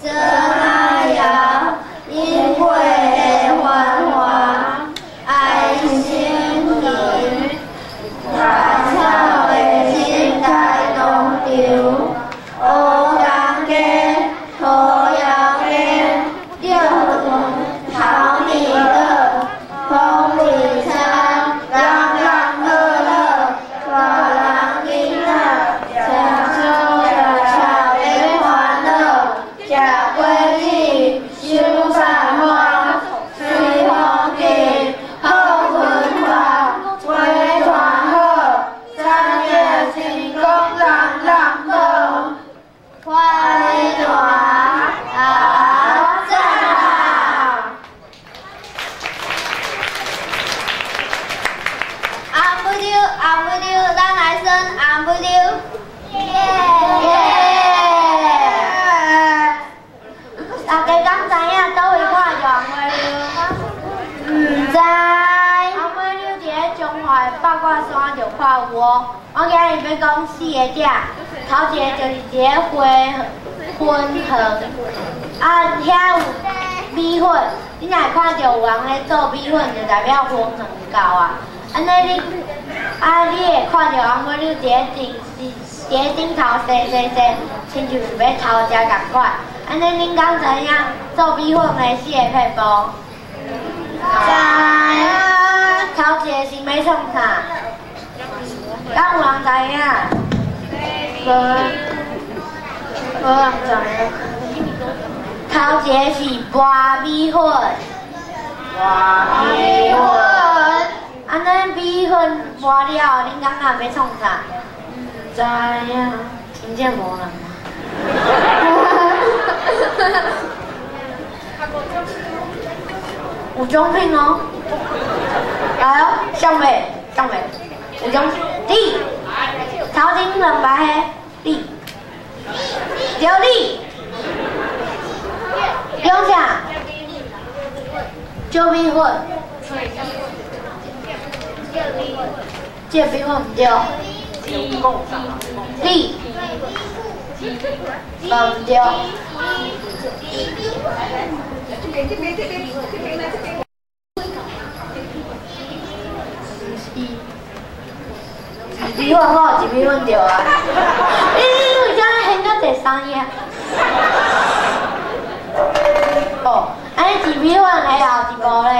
做阿瑶，饮过的繁华，爱心鱼，大草的生态农场，乌江鸡、土窑鸡、钓头米乐、风味餐，人人乐乐，大人囡仔，吃吃吃咧欢乐，食果子，收菜花，水风景，好文化，花团好，产业成功，人人好。快乐啊赞啊！红不溜，红不溜，咱來耍紅不溜。耶！大家敢知影佗位看著紅花溜？毋知。紅花溜佇咧中華的八卦山就看有哦。我今日欲講四个者，頭一个就是一个花粉園，啊，遐有米粉，你若看著有人咧做米粉，就代表火长到啊。按呢你，啊你會看著翁尾溜佇咧頂，佇咧頂頭洗洗洗，親像是欲偷食仝款。按呢恁敢知影做米粉的四个撇步？知影。頭一个是欲創啥？敢有人知影？無，無人知影。頭一个是磨米粉，磨米粉。按呢米粉磨了後，恁感覺欲創啥？毋知影，真正無人嗎？有獎品哦！來哦，上未？上未？有獎品，你頭前兩排的，你，對你，用啥？借米粉。借米粉毋對。你，嘛毋對。米粉好，一米粉對啊。你為啥掀到第三頁？哦，按呢一米粉的後一步咧？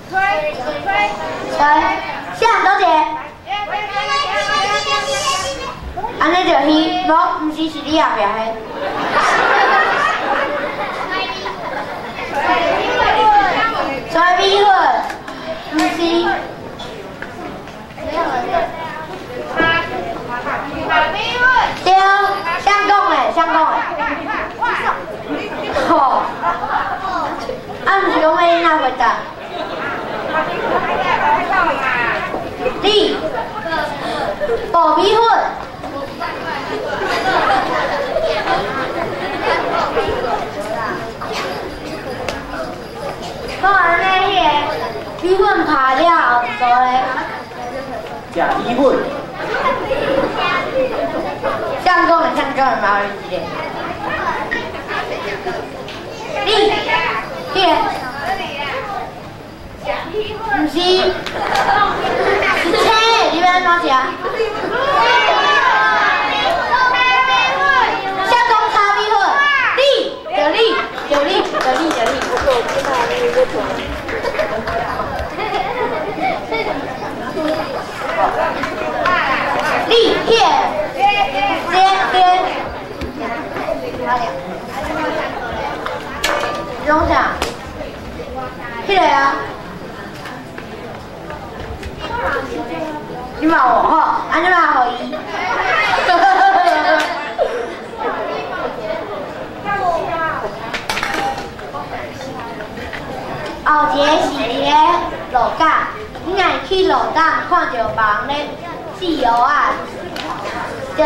吹吹吹，啥人倒一个？按呢就去，无，毋是是你後壁的。吹米粉，毋是。對，誰講的？誰講的？吼，啊，毋是講欲你哪回答？你，爆米粉。好，按呢，彼个米粉拍了後做咧？食米粉。誰講的？誰講的？麻煩一下。你，彼个，毋是，是青的，你欲按怎食？谁讲炒米粉？你，就你，就你，就你，就你。你，彼个，这这，用啥？彼个啊？你嘛有吼？按呢嘛予伊？后一个是佇咧鹿港，你若去鹿港看著別人咧試蚵仔，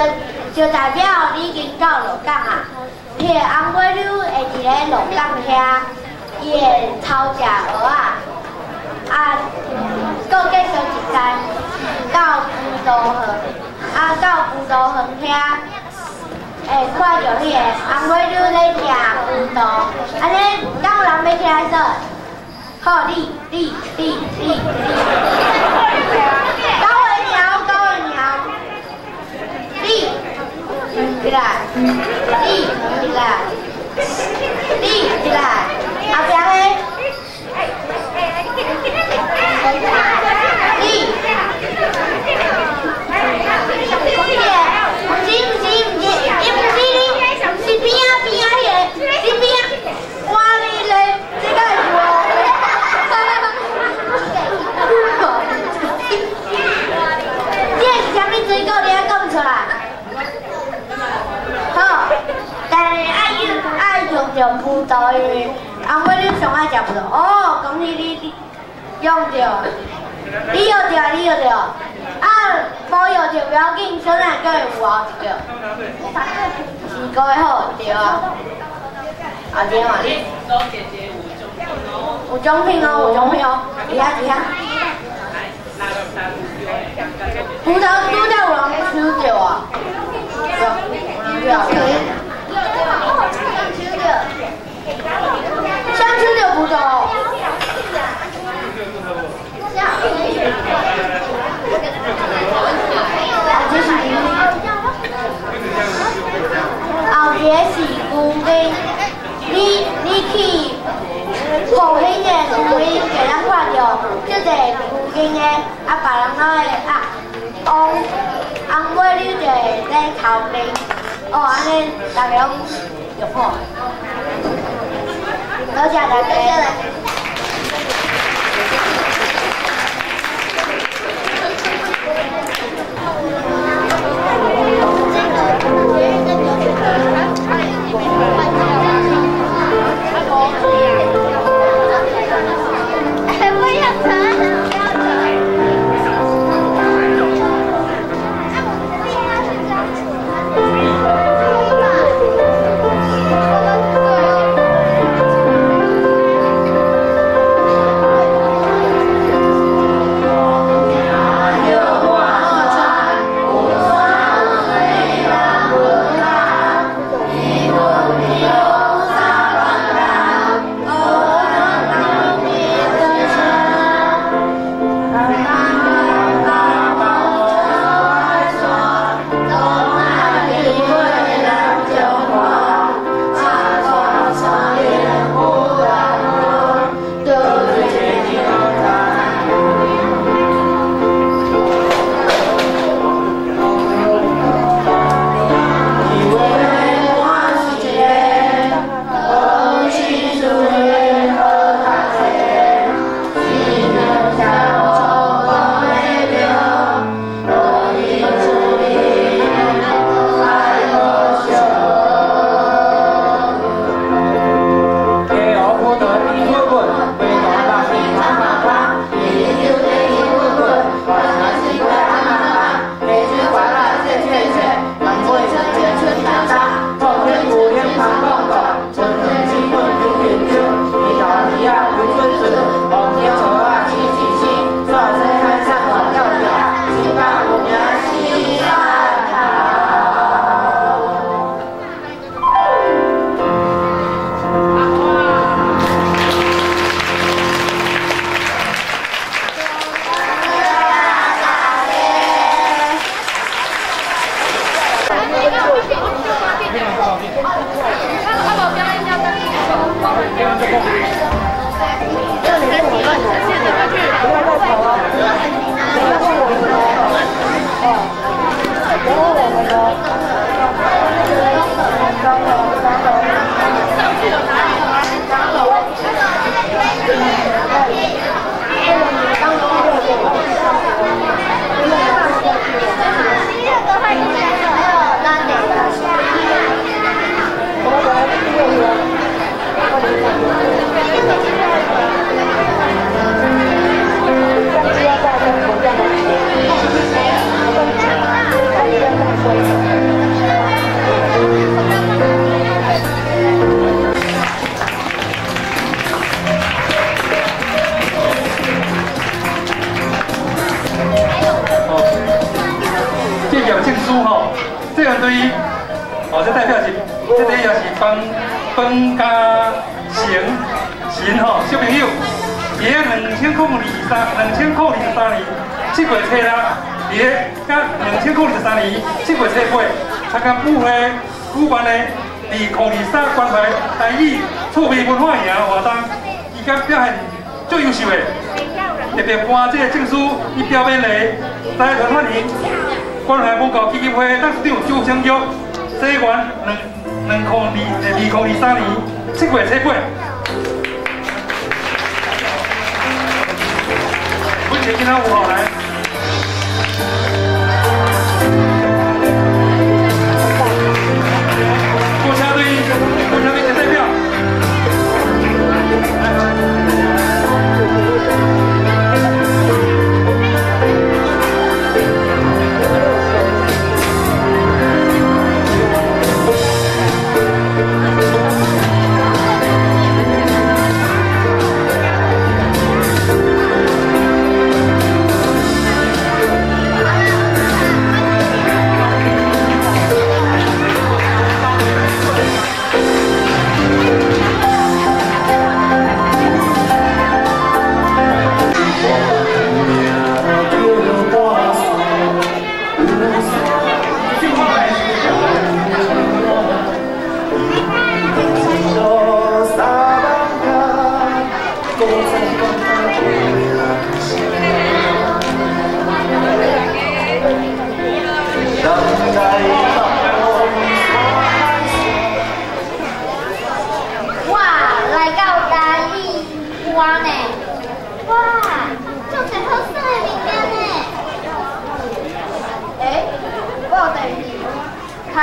就代表你已經到鹿港啊。彼个翁尾溜會佇咧鹿港遐，伊會偷食蚵仔，啊，閣繼續一站到葡萄園，啊，到葡萄園遐。會看著彼个翁尾溜咧食葡萄，按呢，敢有人欲起來說？好，你你你你你，九个鸟，九个鸟，你起來，你起來，你起來，後壁咧，你，毋是毋是毋是，伊毋是你，是邊仔邊仔彼个，是邊仔，我你咧，這敢會有？這是啥物水果？你愛講出來。好，但是愛用著葡萄，因為翁尾你上愛食葡萄。哦，恭喜你，你用著，你用著，你用著。啊，無用著不要緊，小等閣會有後一個。是閣會好，對啊。後一個嘛，你。有獎品哦，有獎品哦，佇遐佇遐。葡萄拄才有人搶著啊！有，有人搶。去好兴的，因为给咱看著足济牛经的，啊，别人拢会啊，翁翁尾你就会咧头面，哦，按呢逐家拢就好。多谢大家。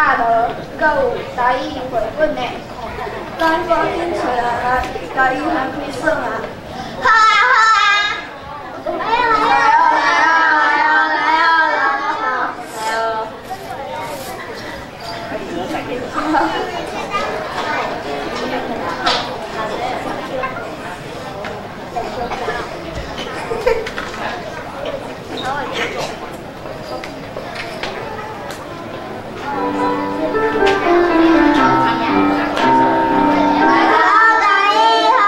塔羅，閣有台語繪本呢。咱趕緊揣人來，共伊行去耍啊！好啊好啊！來哦來哦來哦來哦來哦！来到大一航。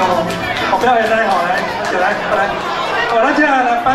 好表演来，好来，来来，好，咱接下来来颁。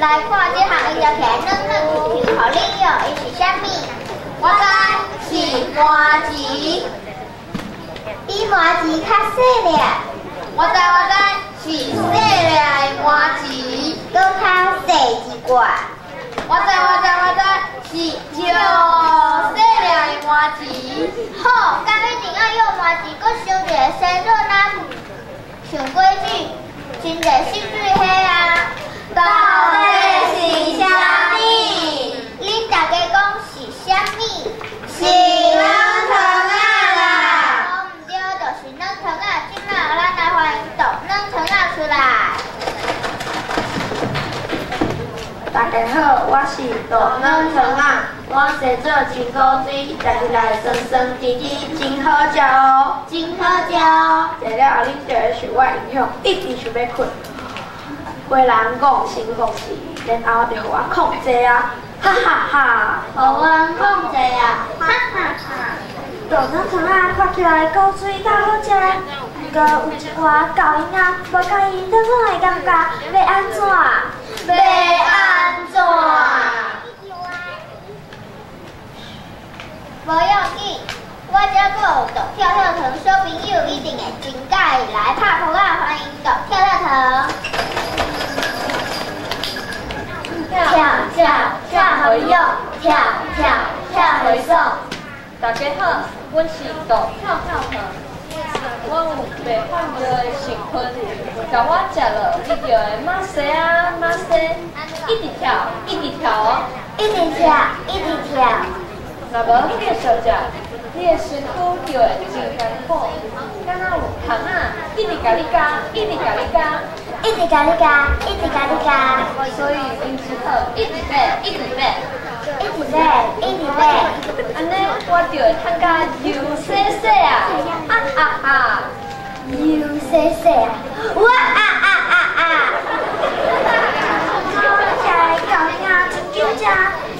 来看这项伊就起来软软 Q Q，予恁用，伊是啥物？我知是麻糍，比麻糍较细粒。我知我知是细粒的麻糍，阁较细一寡。我知我知我知是上细粒的麻糍。好，咁一定爱用麻糍，阁收一个生热奶，像果子，真济心水虾啊！到底是啥物？恁大家讲是啥物？是软糖仔啦！无毋对，就是软糖仔。这摆咱来欢迎大软糖仔出来。大家好，我是大软糖仔，我生做真古锥，食起来酸酸甜甜，真好食哦！真好食哦！食了后，恁就会受我影响，一直想欲睏。有人讲幸福是，然后就予我控制啊，哈哈哈！予我控制啊，哈哈哈！大软糖仔看起来古锥够好食，不过有一寡厚囡仔无佮意软软的感觉，欲按怎？欲按怎？无要紧，我这阁有大跳跳糖，小朋友一定会真佮意来拍噗仔，欢迎大跳跳糖。跳跳跳回用，跳跳跳回送。大家好，阮是大跳跳糖，我有袂放尿的成分，共我食落，你就会马西啊马西，一直跳，一直跳哦，一直跳，一直跳。若无继续食，你的身躯就会真艰苦，敢若有虫仔一直共你咬，一直共你咬。一直共你咬，一直共你咬。所以恁只好一直买，一直买，一直直买，一直买。按呢，我就会趁甲油洗洗啊！啊啊啊！油洗洗啊！哇啊啊啊啊！我食的狗仔真紧张，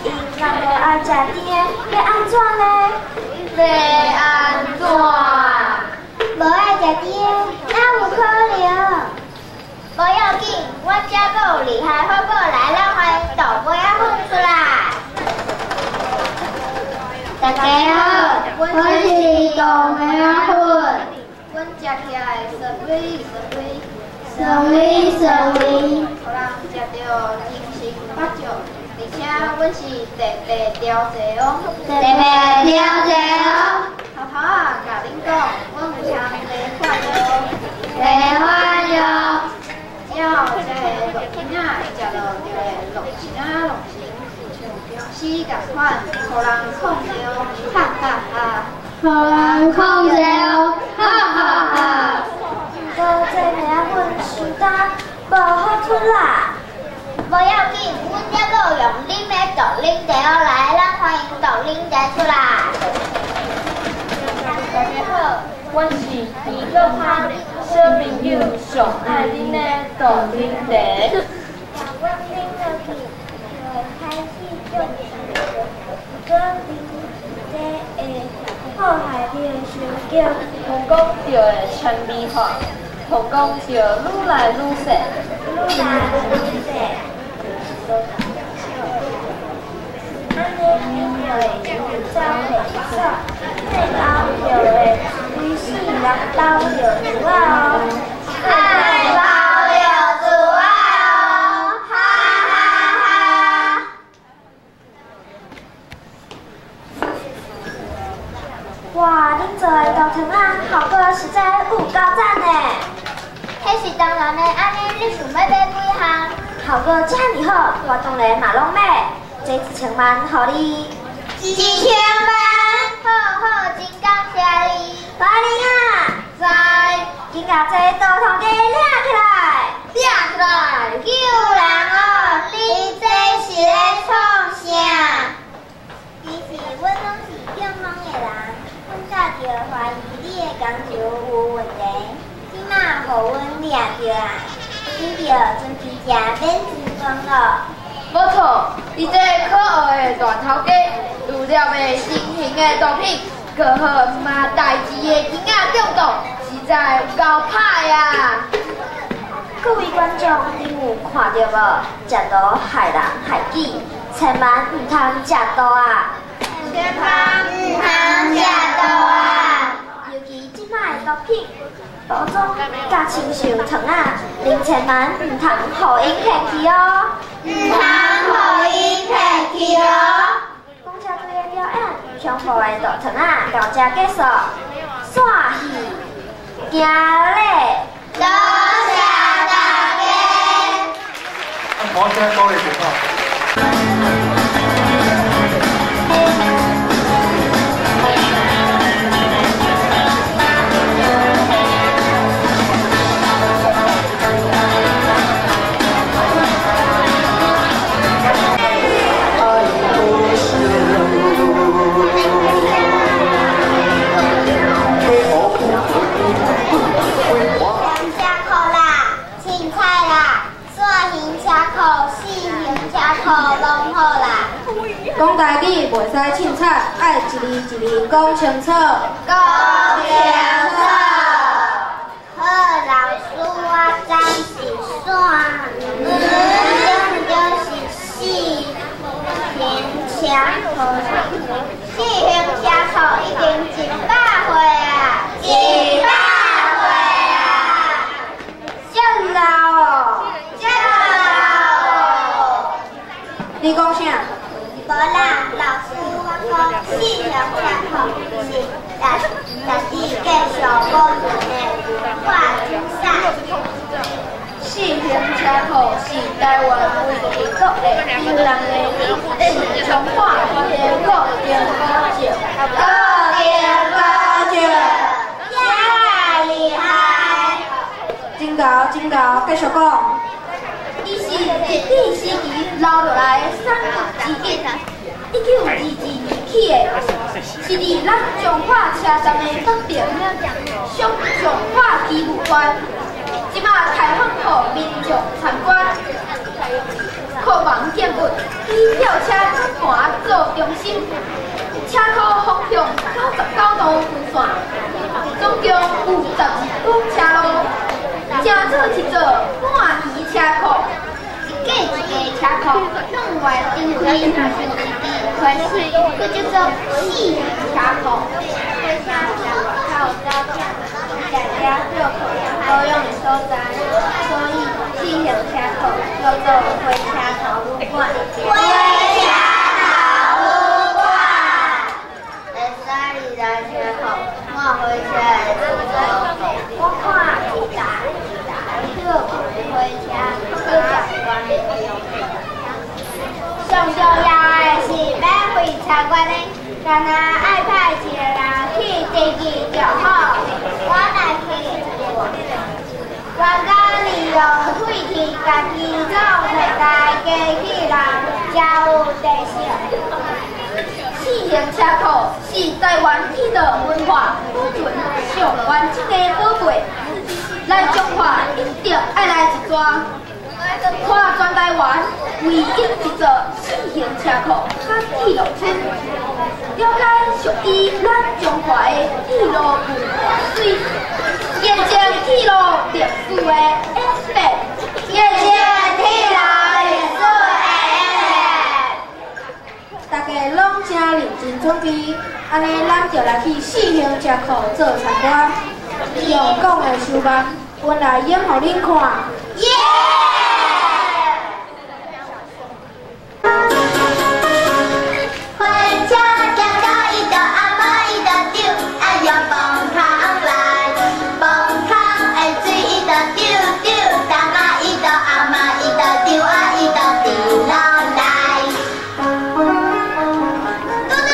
伊若无爱食甜的，欲按怎呢？欲按怎？无爱食甜的，哪有可能？无要紧，阮遮阁有厉害法宝来，咱欢迎豆麦仔粉出来。大家好，我是豆麦仔粉。阮食起来酸味酸味，酸味酸味，予人食著精神饱足，而且阮是特别调剂哦。特别调剂哦。头头仔共恁讲，阮有通理发药。理发药。只要这个落囡仔食落就会落神啊落神，像僵尸仝款，予人控制，哈哈哈。予人控制，哈哈哈。毋过这麦仔粉伤干，无好吞啦。无要紧，阮遮阁有用啉的冻奶茶来，咱欢迎冻奶茶出来。大家好，阮是甜果香，小朋友上爱啉的冻奶茶。阮啉落去就会开始中暑，毋过啉这会破坏你的神经。听讲就会全面化，听讲就愈来愈细，愈来愈细。按呢，你就会走袂爽，最后就会规世人包尿苴仔哦。爱包尿苴仔哦，哈哈哈！哇，恁做的豆糖仔效果实在有够赞的。彼是当然的，按呢你想欲买几项？效果遮尔好，我当然嘛拢买。这1000万予你。1000万，好好，真感谢你。白玲啊，在，紧共这豆糖鸡掠起来，掠起来，救人哦！你这是咧创啥？其实阮拢是中风的人，阮早就怀疑你的工厂有问题，这马予阮掠著啊！你著准备食免钱饭咯。无错，你这可恶的大头家，除了卖新型的毒品，阁予毋捌代志的囡仔中毒，实在有够歹啊！各位观众，恁有看著无？食毒害人害己，千万毋通食毒啊！千万毋通食毒啊！尤其这摆的毒品包装甲亲像糖仔，恁千万毋通予𪜶骗去哦！毋通予𪜶骗去哦！公车队的表演，恐怖的豆糖仔到这结束，散戏行礼，多谢大家。我先鼓励一下。讲台语袂使凊彩，爱一字一字讲清楚。讲清楚。好，老师，我知是线，对毋对？是四行车库，四行车库已经100岁啊，100岁啊，这老哦，这老哦。你讲啥？无啦，老师，我讲四行车库是历史继续保存的文化资产。四行车库是台湾唯一国立机关的，是充满伊的固定古迹。固定古迹，遮厉害！真𠢕真𠢕，继续讲。伊是日治时期留落来的产物之一。1922年起的，是佇咱彰化车站的北边，属彰化机务馆。这马开放予民众参观。库房建物以票车转盘做中心，车库方向99度曲线，总共有12公车路，成做一座半圆车库。一个一个车库向外展开，像一支溪水，阁叫做四行车库。火车站较有早起食了歇睏保养的所在，所以四行车库叫做火车头旅馆。火车头旅馆。会使入来车库看火车的制作。我看一台一台歇睏的火车去参观的。上重要的是免费参观的，干焦爱派一个人去登记就好。我若去，员工利用废铁家己创现代机器人，真有特色。四行车库是台湾铁道文化保存上完整的宝贝，来彰化一定爱来一逝。看全台湾唯一一座四行车库佮铁路村，了解属于咱彰化的铁路文化水，见证铁路历史的演变，见证铁路历史的演变。大家拢真认真准备，按呢咱就来去四行车库做参观。用讲的伤慢，阮来演予恁看。耶！火车行到伊就阿妈伊就丢，爱用泵桶来，泵桶的水伊就丢丢，大妈伊就阿妈伊就丢啊伊就滴落来。嘟嘟，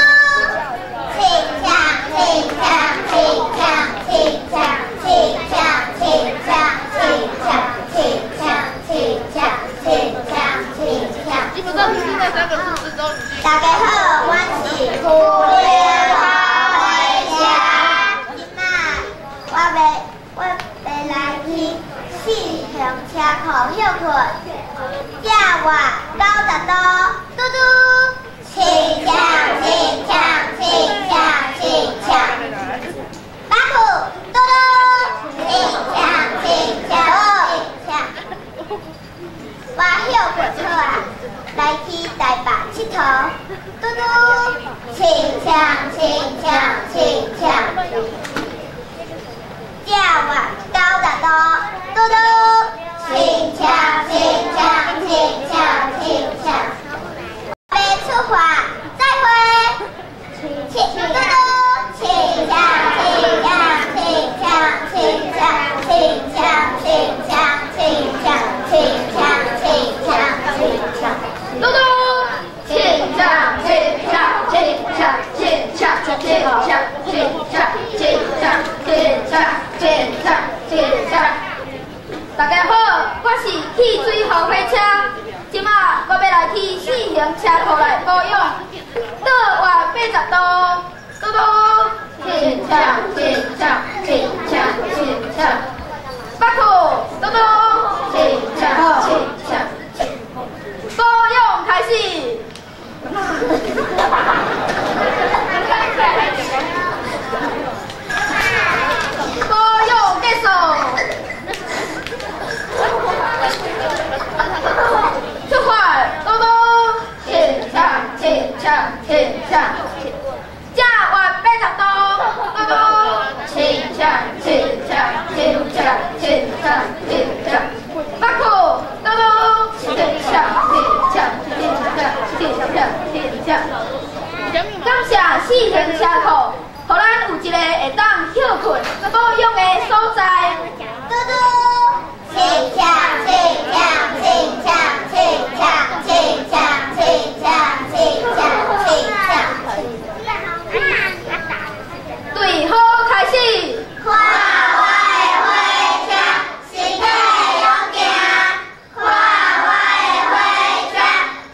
轻锵轻锵轻锵轻锵轻锵轻锵轻锵轻锵轻锵轻锵轻锵。基本上听那三个数字之后，大家好，我是胡莲花火车。这摆我欲来去四行车库歇睏，正月90度，嘟嘟，轻锵轻锵轻锵轻锵，巴库嘟嘟，轻锵轻锵轻锵。我歇睏好啊，来去台北𨑨迌，嘟嘟，轻锵轻锵轻锵，正月90度，嘟嘟，轻锵轻锵轻锵轻锵，欲出发，再会，轻嘟嘟，轻锵轻锵轻锵轻锵轻锵轻锵轻锵轻锵轻锵轻锵，嘟嘟，轻锵轻锵轻锵轻锵轻锵轻锵轻锵轻锵轻锵轻锵。大家好，我是汽水号火车，这马我欲来去四行车库来保养，倒弯80度，嘟嘟，轻锵轻锵轻锵轻锵，巴库，嘟嘟，轻锵轻锵，保养开始。保养结束。出发，嘟嘟，轻锵轻锵轻锵，正月80度，嘟嘟，轻锵轻锵轻锵轻锵轻锵，巴库，嘟嘟，轻锵轻锵轻锵轻锵轻锵。感谢四行车库，予咱有一个会当歇睏保养的所在。嘟嘟，轻锵轻锵轻锵轻锵轻锵轻锵轻锵轻锵。队好开始。看我的火车，身体勇健。看我的火车，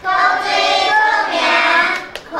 高水出名。看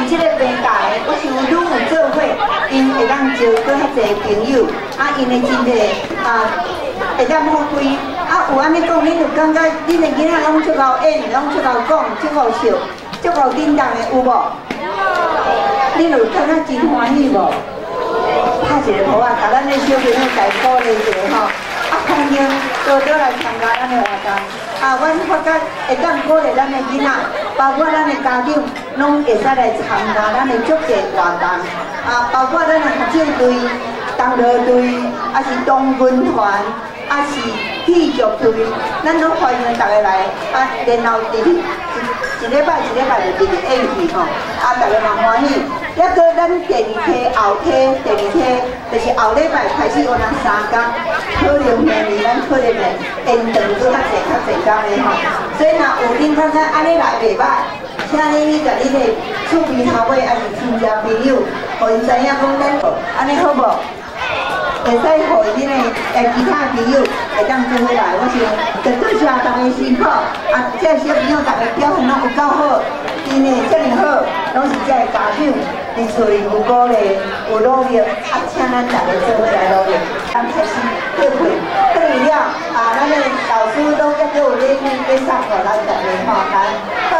這个病教的，我想愈有做伙，𪜶會當招閣較濟朋友，啊，𪜶的身體啊會當發揮。啊，有按呢講，恁有感覺恁的囡仔攏足𠢕演，攏足𠢕講，足𠢕笑，足𠢕叮當的有無？恁有感覺真歡喜無？拍一个鼓仔，共咱的小朋友來鼓勵一下吼。啊，歡迎多多來參加咱的活動。啊，阮發覺會當鼓勵咱的囡仔，包括咱的家長，攏會使來參加咱的足濟活動。啊，包括咱的合唱隊、同樂隊，抑是童軍團，抑是戲劇隊，咱攏歡迎大家來。啊，然後佇一禮拜一禮拜就佇咧演戲吼，啊，大家嘛歡喜。抑閣咱第二梯後梯，第二梯就是後禮拜開始，有人三工，可能明年咱可能會延長閣較濟較濟工的吼。所以若有恁感覺按呢來袂歹，請你去共恁的厝邊頭尾，抑是親戚朋友，予𪜶知影講咱按呢好無？會使予恁的其他朋友會當做伙來，我想就多謝大家辛苦，啊，這小朋友逐个表現攏有夠好，真的遮爾好，攏是這个家長佇厝裡有鼓勵、有努力，啊，請咱逐个做伙來努力，咱開始歇睏，轉去了，啊，咱的老師攏猶閣有咧咧送予咱逐个吼，來，好。